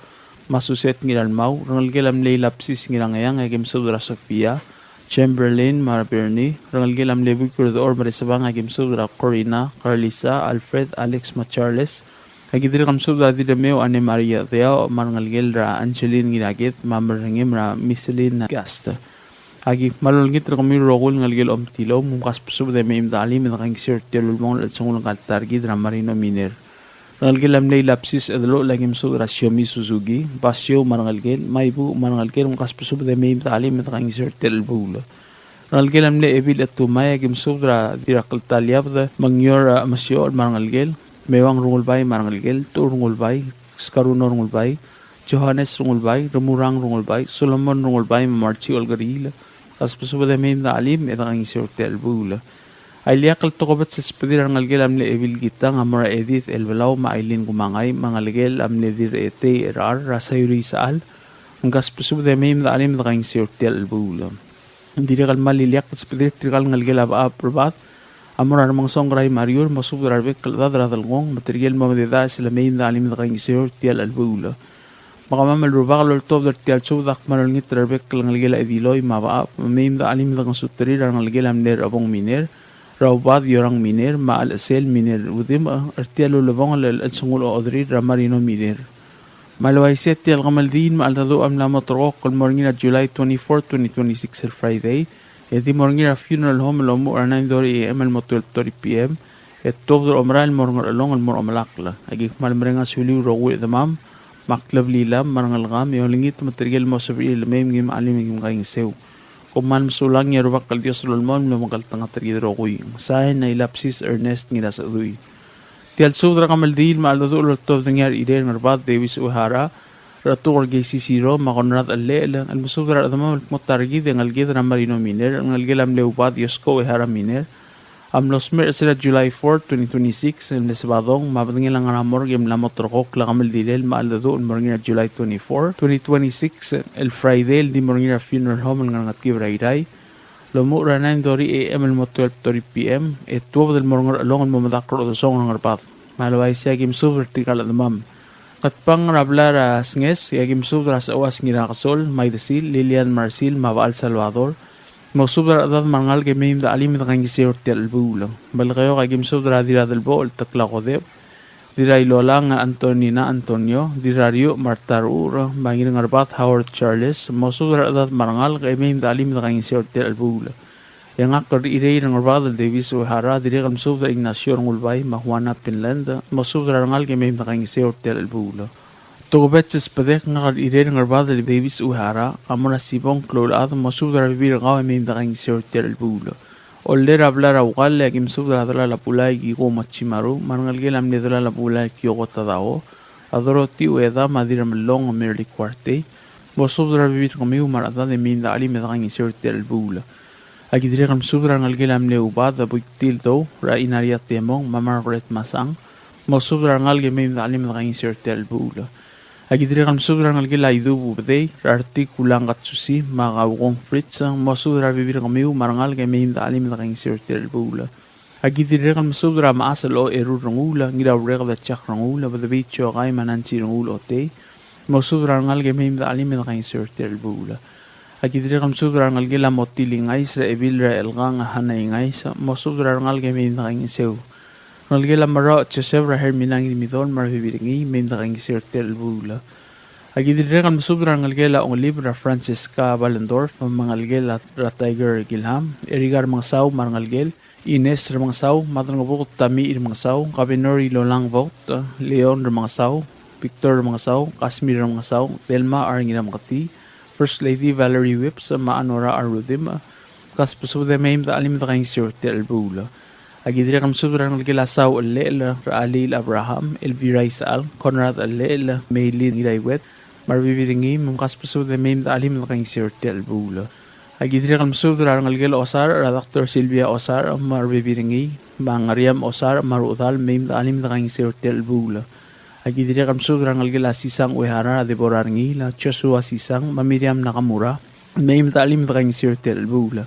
me a Suset Ngiralmau, rengelekel a mle Ilapsis Ngirangeang, e aki mesubed er a Sofia, Chamberlain, me a Bernie, rengelekel a mle Buik er Dechor me a Resebang, e aki mesubed er a Corina, Carlisa, Alfred, Alex, me a Charles, e aki dirrek el mesubed er a Diremeu Anne Maria Deao, me a rengelekel er a Angeline Ngiraked, me a Merengem er a Micheline Gast. Aki kmal olengit er kemiu el rokui el ngelekel a Omtilou, me mkasbesubed e mei me de chelim e de kaingeseu er tia el ulebongel el chelsengul ngka el ta er kid er a Marino Miner. Rengelekel a mle Ilapsis Edeluchel, e aki mesubed er a Siomi Suzuki, Basio me a rengelekel, Maibuuch me a rengelekel, me mkasbesubed e mei me de chelim e de kaingeseu er tia el chelebuul. Rengelekel a mle Ebil Etumai, e aki mesubed er a Dirrakltaliabed Mengior, a, Mesiochel me a rengelekel, Meuang Rengulbai me a rengelekel, Tuur Rengulbai, Skaruno Rengulbai, Johannes Rengulbai, Remurang Rengulbai, Solomon Rengulbai, me a Marchi Olkeriil, kasbesubed e mei me de chelim e de kaingeseu er tia el chelebuul. A ileakl el tokubets el subedir a rengelekel a mle Ebil Kitang a mo er a Edith Elbelau me a Aileen Kumangai, me a ngelekel a mle Dirretei Erar, er a Sayuri Isechal, me kasbesubed e mei me de chelim e de kaingeseu er tia el chelebuul. Ng dirrek el kmal ileakl el subedir tirka el ngelekel a Bechab er Bad a mo er a Remengesong Kerai me a Riur, mosubed er a rebek el chedad er a delengchong, me tirke el mo mededaes el mei me de chelim e de kaingeseu er tia el chelebuul. Me kemam el rubak el oltobed er tia el subed a kmal olengit er a rebek el ngelekel a Ediloi me a Bechab, me mei me de chelim e de ngesuterir a rengelekel a mle Rechebong Miner, er a Ubad Iorang Miner, me a Chelsel Miner Udimch, er tia el ulebongel el chelsengul ochoderir er a Marino Miner. Me a le uaisei e tia el kemeldiil me a cheldecheduch a mla mo ulterekokl el mo er ngii er a July twenty-four, twenty twenty-six el Friday, e di mo er ngii er a funeral home el omuchel er a nine thirty A M el mo twelve thirty P M, e tuobed er a omerael el mo er a Ngerchelong el mo er a omelakl. Aki kmal mereng a suliu el rokui el chedemam, me a kleblilam, me a rengelekam, e olengit me tirke el mo sebechir el mei me kim chelim e kim kaingeseu. Kom kmal mesulang, e a Rubak el Dios a lolemolem el omekngeltengat er kid el rokui. Sain a Ilapsis Ernest Ngirasechedui. Tia el subed er a kemeldiil me a cheldecheduch el oltobed er ngii a Irei er Ngerbad Davis Uehara, Rechetuker Keisi Siro, me a Konrad Chellechel, el mesubed er a rechedemam el kmo ta er kid e ngeleked er a Marino Miner, el ngelekel a mle Ubad Iosko Uehara Miner, a mlo smecher er sel July four, twenty twenty-six, el mle Sebadong, me a bedengel a ngar er a morgue e mla mo ulterekokl a kemeldilel me a cheldecheduch el mo er ngii er a July twenty-four, twenty twenty-six, el Friday, el di mo er ngii er a funeral home el ngar er a Ngetkib er a Irrai, el omuchel er a nine thirty A M el mo twelve thirty P M, e tuobed el mo er a Ngerchelong el mo medakl er a odesongel er a Ngerbad. Me a le uaisei e aki mesubed er tirka el chedemam. Ngatpang er a blai er a Snges, e aki mesubed er a Sechuas Ngirakesol, Maidesil, Lilian Marsil, me a Bechal Salvador, mosubed er a rechedad me a rengalek e mei me de chelim e de kaingeseu er tia el chelebuul. Melekeok e aki mesubed er a Dirradelbochel Tekla Kodep, Dirrailolang Antonina Antonio, Dirrariuch Marta Ruur, me a Ngirngerbad Howard Charles, mosubed er a rechedad me a rengalek e mei me de chelim e de kaingeseu er tia el chelebuul. E ngak el Irei er Ngerbad el Davis Uehara, dirrek el mesubed er a Ignacio Rengulbai me a Juana Pinland, mosubed er a rengalek e mei me de kaingeseu er tia el chelebuul. Tokubets el subedek, ngak el Irei er Ngerbad el Davis Uehara a mo er a Sibong Kloulechad, mosubed er a rebebil er kau e mei me de kaingeseu er tia el chelebuul. Ollei er a blai er a Ukall, e aki mesubed er a delal a Bulai Kiko Machimaru, me a rengelekel a mle delal a Bulai Kioko Tadao, a Dorothy Ueda, me a Dirramellong Merly Kuartei, mosubed er a rebebil er kemiu me a rechedad e mei me de chelim e de kaingeseu er tia el chelebuul. Aki dirrek el mesubed er a rengelekel a mle Ubad, a Buik Tildou, er a Inaria Temong, me a Margaret Masang, mosubed er a rengalek e mei me de chelim e de kaingeseu er tia el chelebuul. Aki dirrek el mesubed er a rengelekel a Idub Ubedei, er a Retik Ulang Katsusi, me a Kaukong Fritz, mosubed er a rebebil er kemiu me a rengalek e mei me de chelim e de kaingeseu er tia el chelebuul. Aki dirrek el mesubed er a Mechas el Ocherur Renguul, Ngiraureked a Jack Renguul, Bedebii Chokai me a Nancy Renguul Otei, mosubed er a rengalek e mei me de chelim e de kaingeseu er tia el chelebuul. Aki dirrek el mesubed er a rengelekel a Motil Ingais, er a Ebil er a Elkang a Hana Ingais, mosubed er a rengalek e mei me de kaingeseu. Rengelekel a Merrauch Joseph, er a Hermina Ngirmidol me a rebebil er ngii, mei me de kaingeseu er tia el chelebuul. Aki dirrek el mesubed er a rengelekel a Ongelib, er a Francesca Ballendorf, me a rengelekel a, er a Tiger Gilham, Erika Remengesau me a rengelekel, Ines Remengesau, Madrengebuked Tami Remengesau, Kabenor Ilolang Vogt, Leon Remengesau, Victor Remengesau, Kasmir Remengesau, Thelma R. Ngirameketii, First Lady Valerie Whipps, me a Nora R. Rudimch, kasbesubed e mei me de chelim e de kaingeseu er tia el chelebuul. Aki dirrek el mesubed er a rengelekel a Sau Chelechel, er a Alil Abraham, Elvira Isechal, Conrad Chelechel, Meilin Ngiraiuet, me a rebebil er ngii, me mkasbesubed e mei me de chelim e de kaingeseu er tia el chelebuul. Aki dirrek el mesubed er a rengelekel Osarch, er a Doctor Sylvia Osarch, me a rebebil er ngii, me a Ngeriam Osarch, me a rechedal, mei me de chelim e de kaingeseu er tia el chelebuul. Aki dirrek el mesubed er a rengelekel a Sisang Uehara, er a Deborah Rengiil, Joshua Sisang, me a Miriam Nakamura, mei me de chelim e de kaingeseu er tia el chelebuul.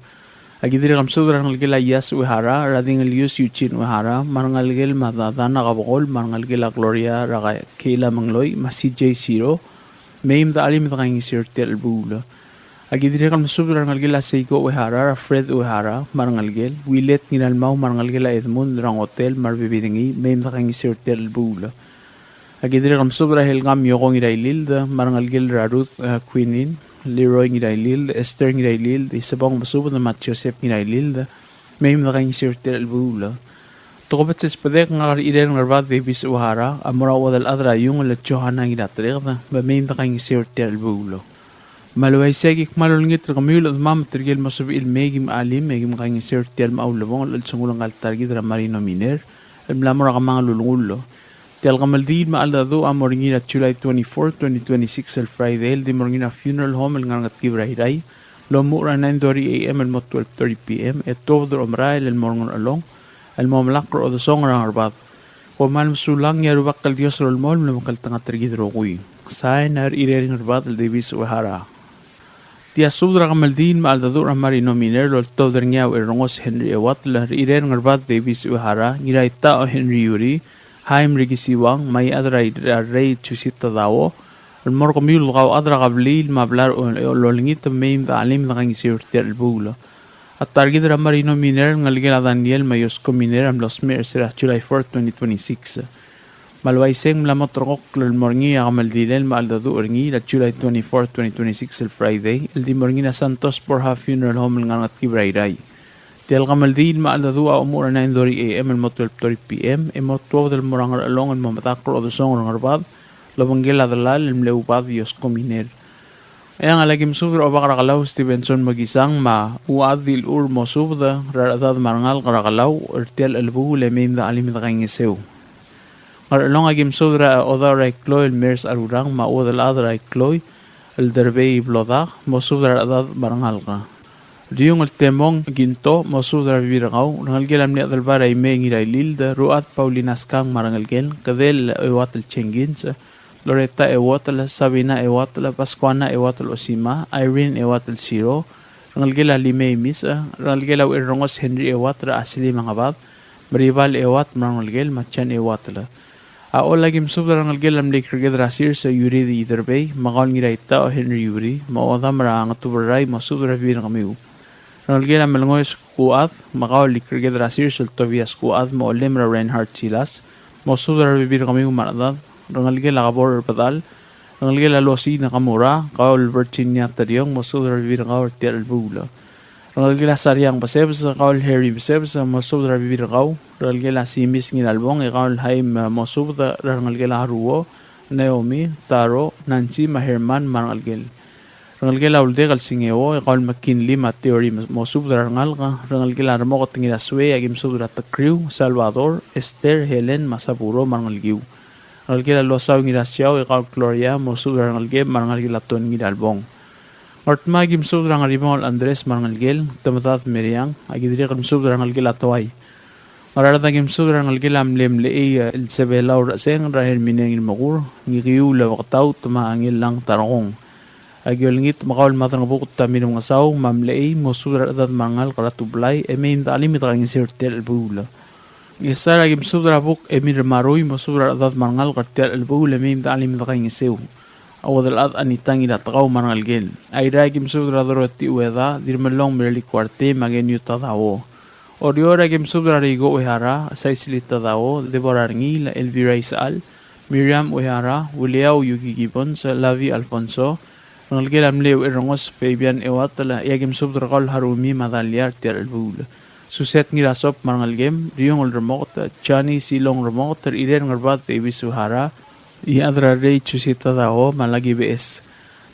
Aki dirrek el mesubed er a rengelekel a Ias Uehara, er a Dingelius Eugene Uehara, me a rengelekel me a Dana Kabekol, me a rengelekel a Gloria, er a Keila Mengloi, me a C J Siro, mei me de chelim e de kaingeseu er tia el chelebuul. Aki dirrek el mesubed er a rengelekel a Seiko Uehara, er a Fred Uehara, me a rengelekel, Willet Ngiralmau, me a rengelekel a Edmund, er a Ngotel, me a rebebil er ngii, mei me de kaingeseu er tia el chelebuul. Aki dirrek el mesubed er a Helga Mioko Ngirailild, me a rengelekel er a Ruth, eh, Quinin, Leroy Ngirailild, Esther Ngirailild, Isebong Besubed, me a Joseph Ngirailild, mei me de kaingeseu er tia el chelebuul. Tokubets el subedek, ngak er a Ireng Ngerbad Davis Uehara, a mo er a chuodel chad er a Iungel el Johanna Ngiratereked, me mei me de kaingeseu er tia el chelebuul. Me a le uaisei e aki kmal olengit er kemiu el chedemam me tirke el mo sebechir el mei e kim chelim e kim kaingeseu er tia el mo ulebongel el chelsengul ngka el ta er kid er a Marino Miner, el mla mo er a kemanget el ulengull. Tia el kemeldiil me a cheldecheduch a mo er ngii er a July twenty-four, twenty twenty-six el Friday, el di mo er ngii er a funeral home el ngar er a Ngetkib er a Irrai, el omuchel er a nine thirty A M el mo twelve thirty P M, e tuobed er a omerael el mo er a Ngerchelong, el mo melakl er a odesongel er a Ngerbad. Kom kmal mesulang, e a Rubak el Dios a olemolem el omekngeltengat er kid el rokui. Sain a Ireng Ngerbad el Davis Uehara. Tia subed er a kemeldiil me a cheldecheduch er a Marino Miner el oltobed er ngii a Ucherrengos Henry Ewatel, er a Ireng Ngerbad Davis Uehara, Ngiraitau Henry Yuri, Haim Rikisiwang, me a Iechad er a Rei Jusita Dao, el mo er kemiu el kauchad er a kebliil me a blai er a olengit, mei me de chelim e de kaingeseu er tia el chelebuul. A ta er kid er a Marino Miner, ngelekel a Daniel me a Yosko Miner, a mlo smecher er sel July fourth, twenty twenty-six. Me a le uaisei e ng mla mo ulterekokl el mo er ngii a kemeldilel me a cheldecheduch er ngii er a July twenty-fourth, twenty twenty-six el Friday, el di mo er ngii er a Santos Borja Funeral Home el ngar er a Ngetkib er a Irrai. Tia el kemeldiil me a cheldecheduch a omuchel er a nine thirty A M el mo twelve thirty P M, e mo tuobed el mo er a Ngerchelong el mo medakl er a odesongel er a Ngerbad, el obengkel a delal el mle Ubad Yosko Miner. E a Ngchesar a ki mesubed er a Obak er a Kelau Stevenson Mekisang me a Uchad Dilchur, mosubed er a rechedad me a rengalek er a Kelau er tia el chelebuul e mei me de chelim e de kaingeseu. Ngerchelong a ki mesubed er a Odaur er a Ikloi el Mers Arurang me a Uodelchad er a Ikloi el Derbei Blodak, mosubed er a rechedad me a rengalek. Riung el Temong Kinto, mosubed er a rebebil er kau, rengelekel a mle Chedelbai er a Imei Ngirailild, Ruchad Paulina Skang me a rengelekel, Kedel Ewatel Jenkins, Loretta Ewatel, Sabina Ewatel, Pascuana Ewatel Osima, Irene Ewatel Siro, rengelekel a Limei Misech, rengelekel a Ucherrengos Henry Ewatel, Asili Mengebad, Meribal Ewatel me a rengelekel, me a Jan Ewatel. A Ollei a ki mesubed er a rengelekel a mle Ikreked er a Sirs Yuri Iderbei, me kau el Ngiraitau Henry Yuri, me a Odam er a Ngetuberrai, mosubed er a rebebil er kemiu. Rengelekel a Melengoes Kuchad, me kau el Ikreked er a Sirs el Tobias Kuchad, me a Olem er a Reinhard Silas, mosubed er a rebebil er kemiu me a rechedad. Rengelekel a Kebor Bedal, rengelekel a Losi Nakamura, kau el Virginia Teriong, mosubed er a rebebil er kau er tia el chelebuul. Rengelekel a Sariang Besebes, kau el Harry Besebes, mosubed er a rebebil er kau. Rengelekel a Simis Ngiralbong, e kau el Haim, mosubed er a rengelekel a Haruo, Naomi, Taro, Nancy, me a Herman, me a rengelekel. Rengelekel a Uldek el Singeo, e kau el McKinley me a Theory, mosubed er a rengalek. Rengelekel a Remoket Ngirasuei, a ki mesubed er a Tekriu, Salvador, Esther, Helen, me a Saburo, me a rengelekiu. Rengelekel a Losau Ngirasiau, e kau el Gloria, mosubed er a rengelekem me a rengelekel a Ton Ngiralbong. Ngardmau a ki mesubed er a Ngeribong el Andres me a rengelekel, Temedad Meriang, a ki dirrek el mesubed er a rengelekel a Toai. Ngaraard a ki msubed er a rengelekel a mle Mlechei el Sebelau Recheseng, er a Hermine Ngirmekur, Ngikiu Lebeketaut, me a Ngel Lang Tarkong. A ki olengit me kau el Madrengebuked Tamir Mengesau me a Mlechei, mosubed er a rechedad me a rengalek er a Tublai, e mei me de chelim e de kaingeseu er tia el chelebuul. Ngchesar a ki msubed er a Buk Emil Remarui, mosubed er a rechedad me a rengalek er tia el chelebuul, e mei me de chelim e de kaingeseu. A Uodelchad Anita Ngiratekau me a rengelekel. Airai a ki msubed er a Dorothy Ueda, Dirmellong Merly Kuartei, me a Keniu Tadao. Oreor a ki msubed er a Reiko Uehara, Saisili Tadao, Deborah Rengiil, Elvira Isechal, Miriam Uehara, Uleau Yuki Gibbons, Lavi Alfonso, rengelekel a mle Ucherrengos Fabian Euatel, e a ki msubed er kau el Harumi me a Dalia er tia el chelebuul. Suset Ngirasop me a rengelekem, Riungel Remoket, Johnny Silong Remoket, er Irei er Ngerbad Davis Uehara, Iechad er a Rei Jusita Tadao, me a Laki Beches.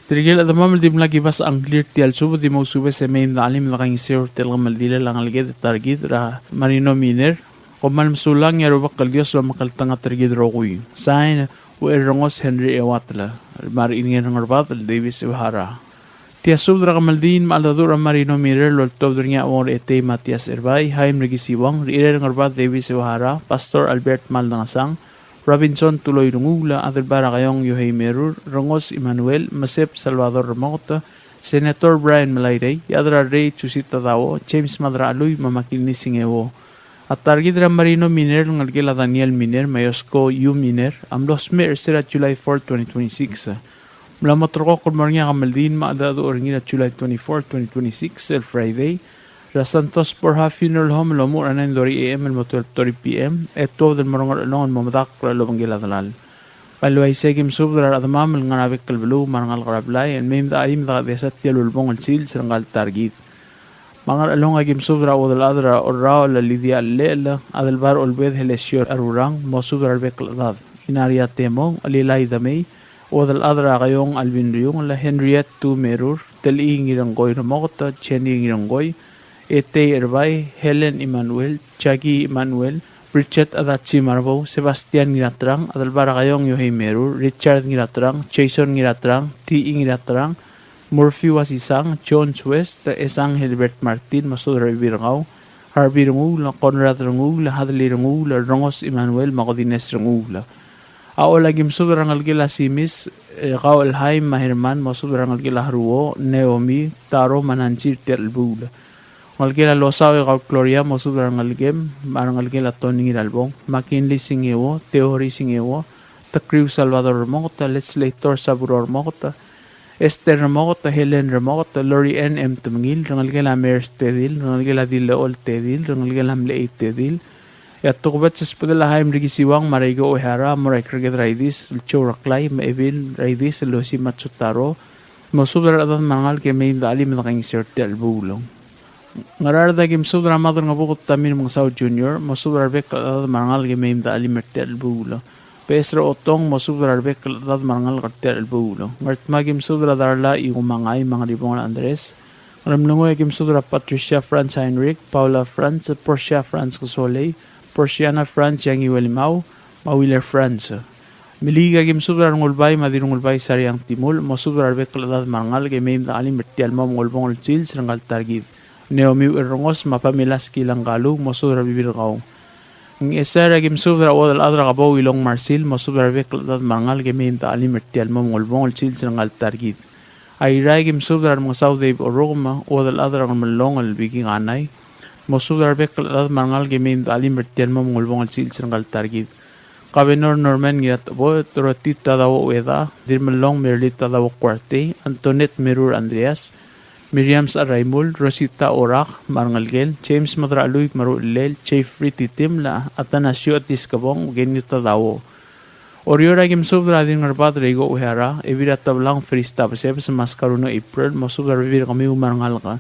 Tirke el chedemam el dimlak kibasech a ngklir er tia el subed, di mousubes e mei me de chelim e de kaingeseu er tia el kemeldilel a ngeleked e ta er kid er a Marino Miner. Kom kmal mesulang, e a Rubak el Dios a lomekngeltengat er kid el rokui. Sain, Ucherrengos Henry Euatel, me a Reingel er Ngerbad el Davis Uehara. Tia subed er a kemeldiil me a cheldecheduch er a Marino Miner el oltobed er ngii a Uong er a Etei Matias Erbai, Haim Rekisiuang, er Irei er Ngerbad Davis Uehara, Pastor Albert Maldangesang, Robinson Tuloi Renguul, Adelbai er a Kaiong Yohei Merur, Rengos Emmanuel, Mesep Salvador Remoket, Senator Brian Melairei, Iechad er a Rei Jusita Tadao, James Madrachelui, me a Makilni Singeo. A ta er kid er a Marino Miner el ngelekel a Daniel Miner me a Yosko Yu Miner a mlo smecher er se er a July four, twenty twenty-six. Mla mo terrekokl el mo er ngii a kemeldiil me a cheldecheduch er ngii er a July twenty-four, twenty twenty-six, el Friday, er a Santos Borja Funeral Home el omuchel er a nine thirty A M el mo twelve thirty P M, e tuobed el mo er a Ngerchelong el mo medakl el obengkel a delal. Me a le uaisei e ki msubed er a rechedemam el ngar er a bek el beluu me a rengalek er a blai el mei me de chelim e de kadesak tia el ulebongel el sils er ngka el ta er kid. Me a Ngerchelong e ki msubed er a Uodelchad er a Orraol el Lydia Llechel, Adelbai er a Olbed Helesio Arurang, mosubed er a rebek el chedad. Inaria Temong, Lilai Demei, Uodelchad er a Kaiong Alvin Riungel, Henriette Tu Merur, Telii Ngirengkoi Remoket, Jenny Ngirengkoi, Etei Erbai, Helen Emmanuel, Jackie Emmanuel, Bridget Adachi Marbou, Sebastian Ngiraterang, Adelbai er a Kaiong Yohei Merur, Richard Ngiraterang, Jason Ngiraterang, T E Ngiraterang, Murphy Wasisang, Jones West, Esang Hilbert Martin, mosubed er a rebebil er kau, Harvey Renguul, Conrad Renguul, Hadley Renguul, Rengos Emmanuel, me a Godines Renguul. A Ollei e ki msubed er a rengelekel a Simis, e, kau el Haim me a Herman, mosubed er a rengelekel a Haruo, Naomi, Taro, me a Nancy er tia el chelebuul. Ngelekel a Losau e kau el Gloria, mosubed er a rengelekem, me a rengelekel a Tony Ngiralbong, McKinley Singeo, Teori Singeo, Tekriu Salvador Remoket, Legislator Saburo Remoket, Esther Remoket, Helen Remoket, Lori Ann M. Temengil, rengelekel a Mers Tedil, rengelekel a Dileol Tedil, rengelekel a Mlechei Tedil. E a tokubets el subedel a Haim Rikisiwang me a Reiko Uehara, mo er a Ikerked er a Idis el Joe Reklai, me a Ebil er a Idis el Osi Matsutaro, mosubed er a rechedad me a rengalek e mei me de chelim e de kaingeseu er tia el chelebuul. Ngaraard a ki msubed er a Madrengebuked Tamir Mengesau Junior, mosubed er a rebek el chedad me a rengalek e mei me de chelim er tia el chelebuul. Beches er a Otong, mosubed er a rebek el chedad me a rengalek er tia el chelebuul. Ngardmau a ki msubed er a Darla Ikumangai me a Ngeribongel Andres. Ngeremlengui a ki msubed er a Patricia Franz Heinrich, Paula Franz, Portia Franz Kesolei, Portiana Franz Yangiuelimau, me a Willer Franz. Imeliik a ki msubed er a Rengulbai me a Dirrengulbai Sariang Timul, mosubed er a rebek el chedad me a rengalek e mei me de chelim er tia el mo ulebongel el sils er ngka el ta er kid. Naomi Ucherrengos me a Pamela Skilang Kaluk, mosubed er a rebebil er kau. Ngchesar a ki msubed er a Uodelchad er a Kebou Ilong Marsil, mosubed er a rebek el chedad me a rengalek e mei me de chelim er tia el mo ulebongel el sils er ngka el ta er kid. Airai a ki msubed er a Remengesau Dave Oruk me a Uodelchad er a Ngermelong el Biki Kanai, mosubed er a rebek el chedad me a rengalek e mei me de chelim er tia el mo ulebongel el sils er ngka el ta er kid. Kabenor Norman Ngiratecheboet, Dorothy Tadao Ueda, Dirmelong Merly Tadao Kuartei, Antoinette Merur Andreas, Miriam Saraimul, Rosita Orak me a rengelekel, James Madrachelui me a ruchellel, Jeffrey Titiml, Atanasio Atiskebong, Kenny Tadao. Oreor a ki msubed er a Dirngerbad Reiko Uehara, Evira Tablang Ferista Besebes me a Skaruno April, mosubed er a rebebil er kemiu me a rengalek.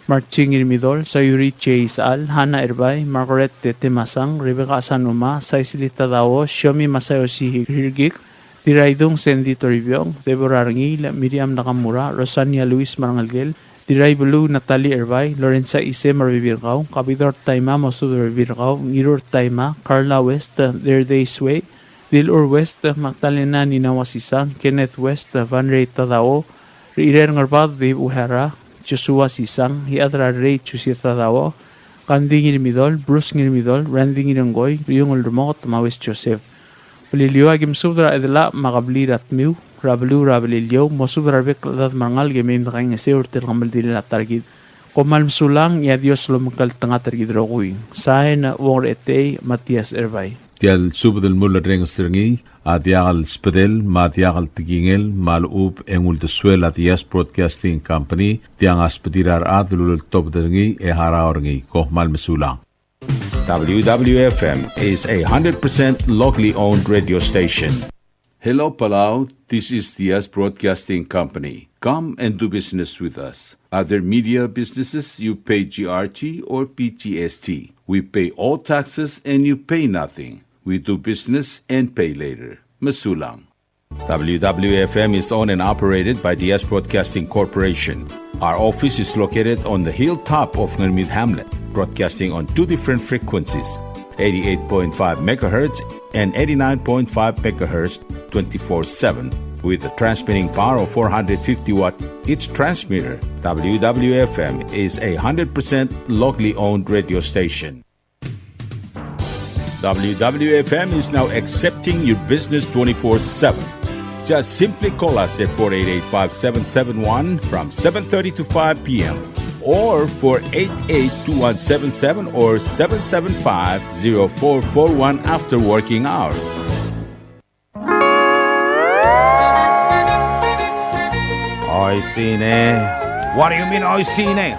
Marching Irmidol, Sayuri Chase Al, Hannah Erbai, Margaret Tete Masang, Rebecca Asanuma, Saisili Tadao, Shomi Masayoshi Hirgik, Diraidung Sandy Toribiong, Deborah Rengiil, Miriam Nakamura, Rosania Luis me a rengelekel, Diraibeluu Natalie Erbai, Lorenza Ise me a rebebil er kau, Kabidor Taima, mosubed er a rebebil er kau, Ngirur Taima, Carla West, Derdei Sue, Dilur West, Magdalena Nina Wasisang, Kenneth West, Van Rey Tadao, Rirer Ngerbad Dave Uehara, Joshua Sisang, Iechad er a Rei Josie Tadao, Kandi Ngirmidol, Bruce Ngirmidol, Randy Ngirengkoi, Riungel Remoket, me a Wes Joseph. Beliliou, aki mesubed er a Edelach me a kebliil er a Tmiu er a beluu er a Beliliou, mosubed er a rebek el chedad me a rengalek e mei me dekaingeseu er tia el kemeldiil er a ta er kid. Kom kmal mesulang, e a Dios lomekngeltengat er kid rokui. Sain, Uong er a Etei, Matias Erbai. Tia el subed el mulerrenges er ngii a diak el sbedel me a diak el tekingel me a lechub e ng uldesuel a Diaz Broadcasting Company, tiang a sbedir a rechad el uleltobed er ngii e harau er ngii. Kom kmal mesulang. W W F M is a hundred percent locally owned radio station. Hello, Palau. This is Diaz Broadcasting Company. Come and do business with us. Other media businesses, you pay G R T or P G S T. We pay all taxes and you pay nothing. We do business and pay later. Mesulang. W W F M is owned and operated by Diaz Broadcasting Corporation. Our office is located on the hilltop of Ngermid Hamlet, broadcasting on two different frequencies, eighty-eight point five megahertz and eighty-nine point five megahertz, twenty-four seven, with a transmitting power of four hundred fifty watt each transmitter. W W F M is a hundred percent locally owned radio station. W W F M is now accepting your business twenty-four seven. Just simply call us at four eight eight, five seven seven one from seven thirty to five p m or four eight eight, two one seven seven or seven seven five, zero four four one after working hours. Oishii ne. What do you mean, oishii ne?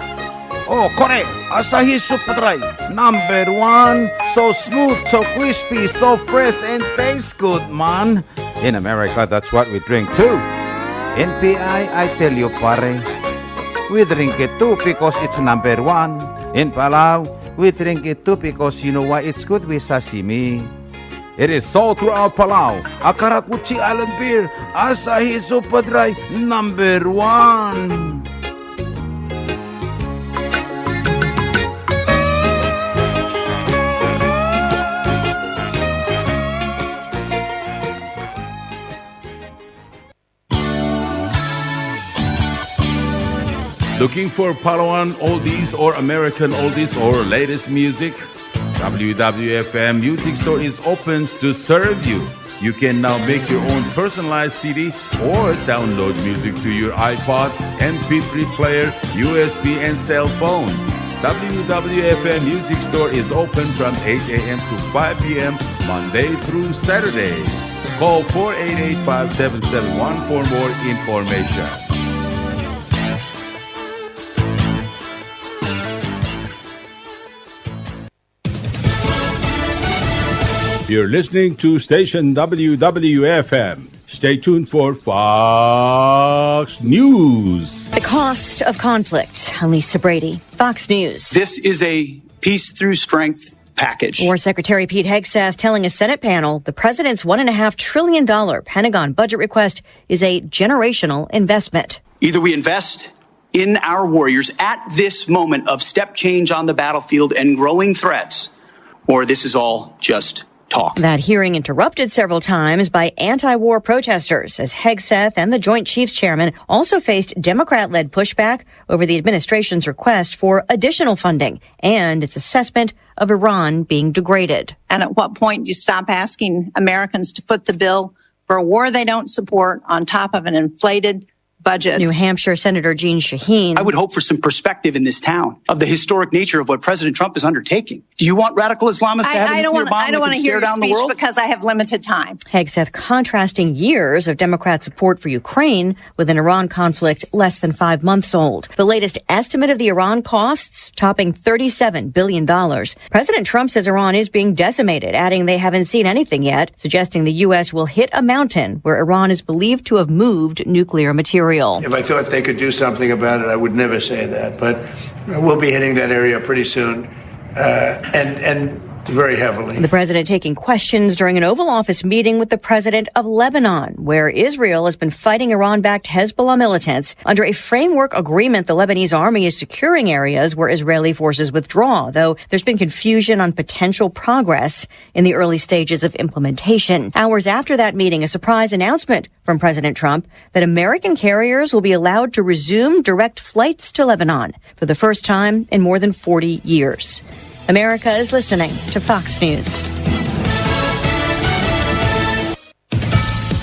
Oh, kore, Asahi Super Dry, number one. So smooth, so crispy, so fresh, and tastes good, man. In America, that's what we drink too. In P I, I tell you, pare, we drink it too because it's number one. In Palau, we drink it too because you know why? It's good with sashimi. It is sold throughout Palau. A karakuchi island beer, Asahi Super Dry, number one. Looking for Palauan oldies or American oldies or latest music? W W F M Music Store is open to serve you. You can now make your own personalized C D or download music to your iPod, M P three player, U S B, and cell phone. W W F M Music Store is open from eight a m to five p m, Monday through Saturday. Call four eight eight, five seven seven one for more information. You're listening to station W W F M. Stay tuned for Fox News. The cost of conflict. I'm Lisa Brady, Fox News. This is a peace through strength package. War Secretary Pete Hegseth telling a Senate panel the president's one and a half trillion dollar Pentagon budget request is a generational investment. Either we invest in our warriors at this moment of step change on the battlefield and growing threats, or this is all just talk. That hearing interrupted several times by anti-war protesters, as Hegseth and the Joint Chiefs Chairman also faced Democrat-led pushback over the administration's request for additional funding and its assessment of Iran being degraded. And at what point do you stop asking Americans to foot the bill for a war they don't support on top of an inflated budget? New Hampshire Senator Jeanne Shaheen. I would hope for some perspective in this town of the historic nature of what President Trump is undertaking. Do you want radical Islamists to have a nuclear bomb that can stare down the world? I don't want to hear your speech because I have limited time. Hegseth contrasting years of Democrat support for Ukraine with an Iran conflict less than five months old. The latest estimate of the Iran costs topping thirty-seven billion dollars. President Trump says Iran is being decimated, adding they haven't seen anything yet, suggesting the U S will hit a mountain where Iran is believed to have moved nuclear material. If I thought they could do something about it, I would never say that, but we'll be hitting that area pretty soon. Uh, and, and Very heavily. The president taking questions during an Oval Office meeting with the president of Lebanon, where Israel has been fighting Iran-backed Hezbollah militants under a framework agreement. The Lebanese army is securing areas where Israeli forces withdraw, though there's been confusion on potential progress in the early stages of implementation. Hours after that meeting, a surprise announcement from President Trump that American carriers will be allowed to resume direct flights to Lebanon for the first time in more than forty years. America is listening to Fox News.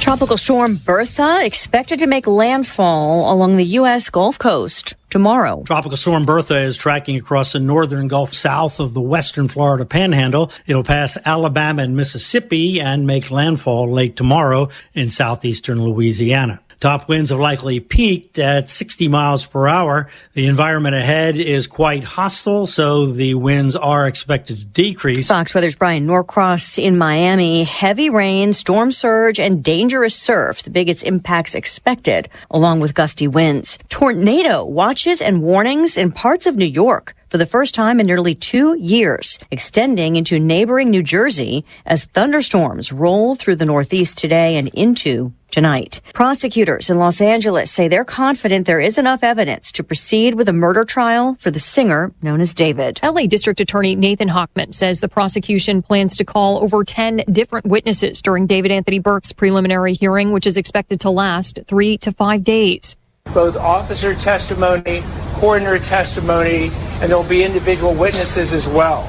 Tropical Storm Bertha expected to make landfall along the U S Gulf Coast tomorrow. Tropical Storm Bertha is tracking across the northern Gulf south of the western Florida Panhandle. It'll pass Alabama and Mississippi and make landfall late tomorrow in southeastern Louisiana. Top winds have likely peaked at sixty miles per hour. The environment ahead is quite hostile, so the winds are expected to decrease. Fox Weather's Brian Norcross in Miami. Heavy rain, storm surge, and dangerous surf, the biggest impacts expected, along with gusty winds. Tornado watches and warnings in parts of New York for the first time in nearly two years, extending into neighboring New Jersey as thunderstorms roll through the Northeast today and into tonight. Prosecutors in Los Angeles say they're confident there is enough evidence to proceed with a murder trial for the singer known as David. L A District Attorney Nathan Hochman says the prosecution plans to call over ten different witnesses during David Anthony Burke's preliminary hearing, which is expected to last three to five days. Both officer testimony, coroner testimony, and there'll be individual witnesses as well.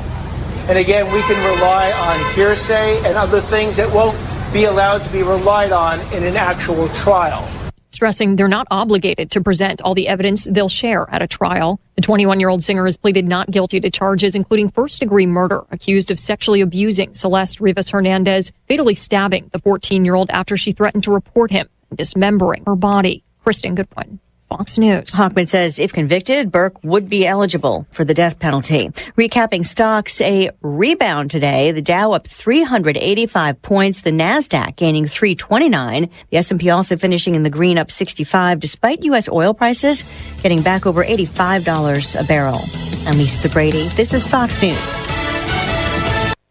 And again, we can rely on hearsay and other things that won't be allowed to be relied on in an actual trial. Stressing they're not obligated to present all the evidence they'll share at a trial. The twenty-one-year-old singer has pleaded not guilty to charges, including first-degree murder, accused of sexually abusing Celeste Rivas Hernandez, fatally stabbing the fourteen-year-old after she threatened to report him and dismembering her body. Kristen Goodwin, Fox News. Hochman says if convicted, Burke would be eligible for the death penalty. Recapping stocks, a rebound today. The Dow up three hundred eighty-five points, the Nasdaq gaining three twenty-nine, the S and P also finishing in the green, up sixty-five, despite U S oil prices getting back over eighty-five dollars a barrel. I'm Lisa Brady. This is Fox News.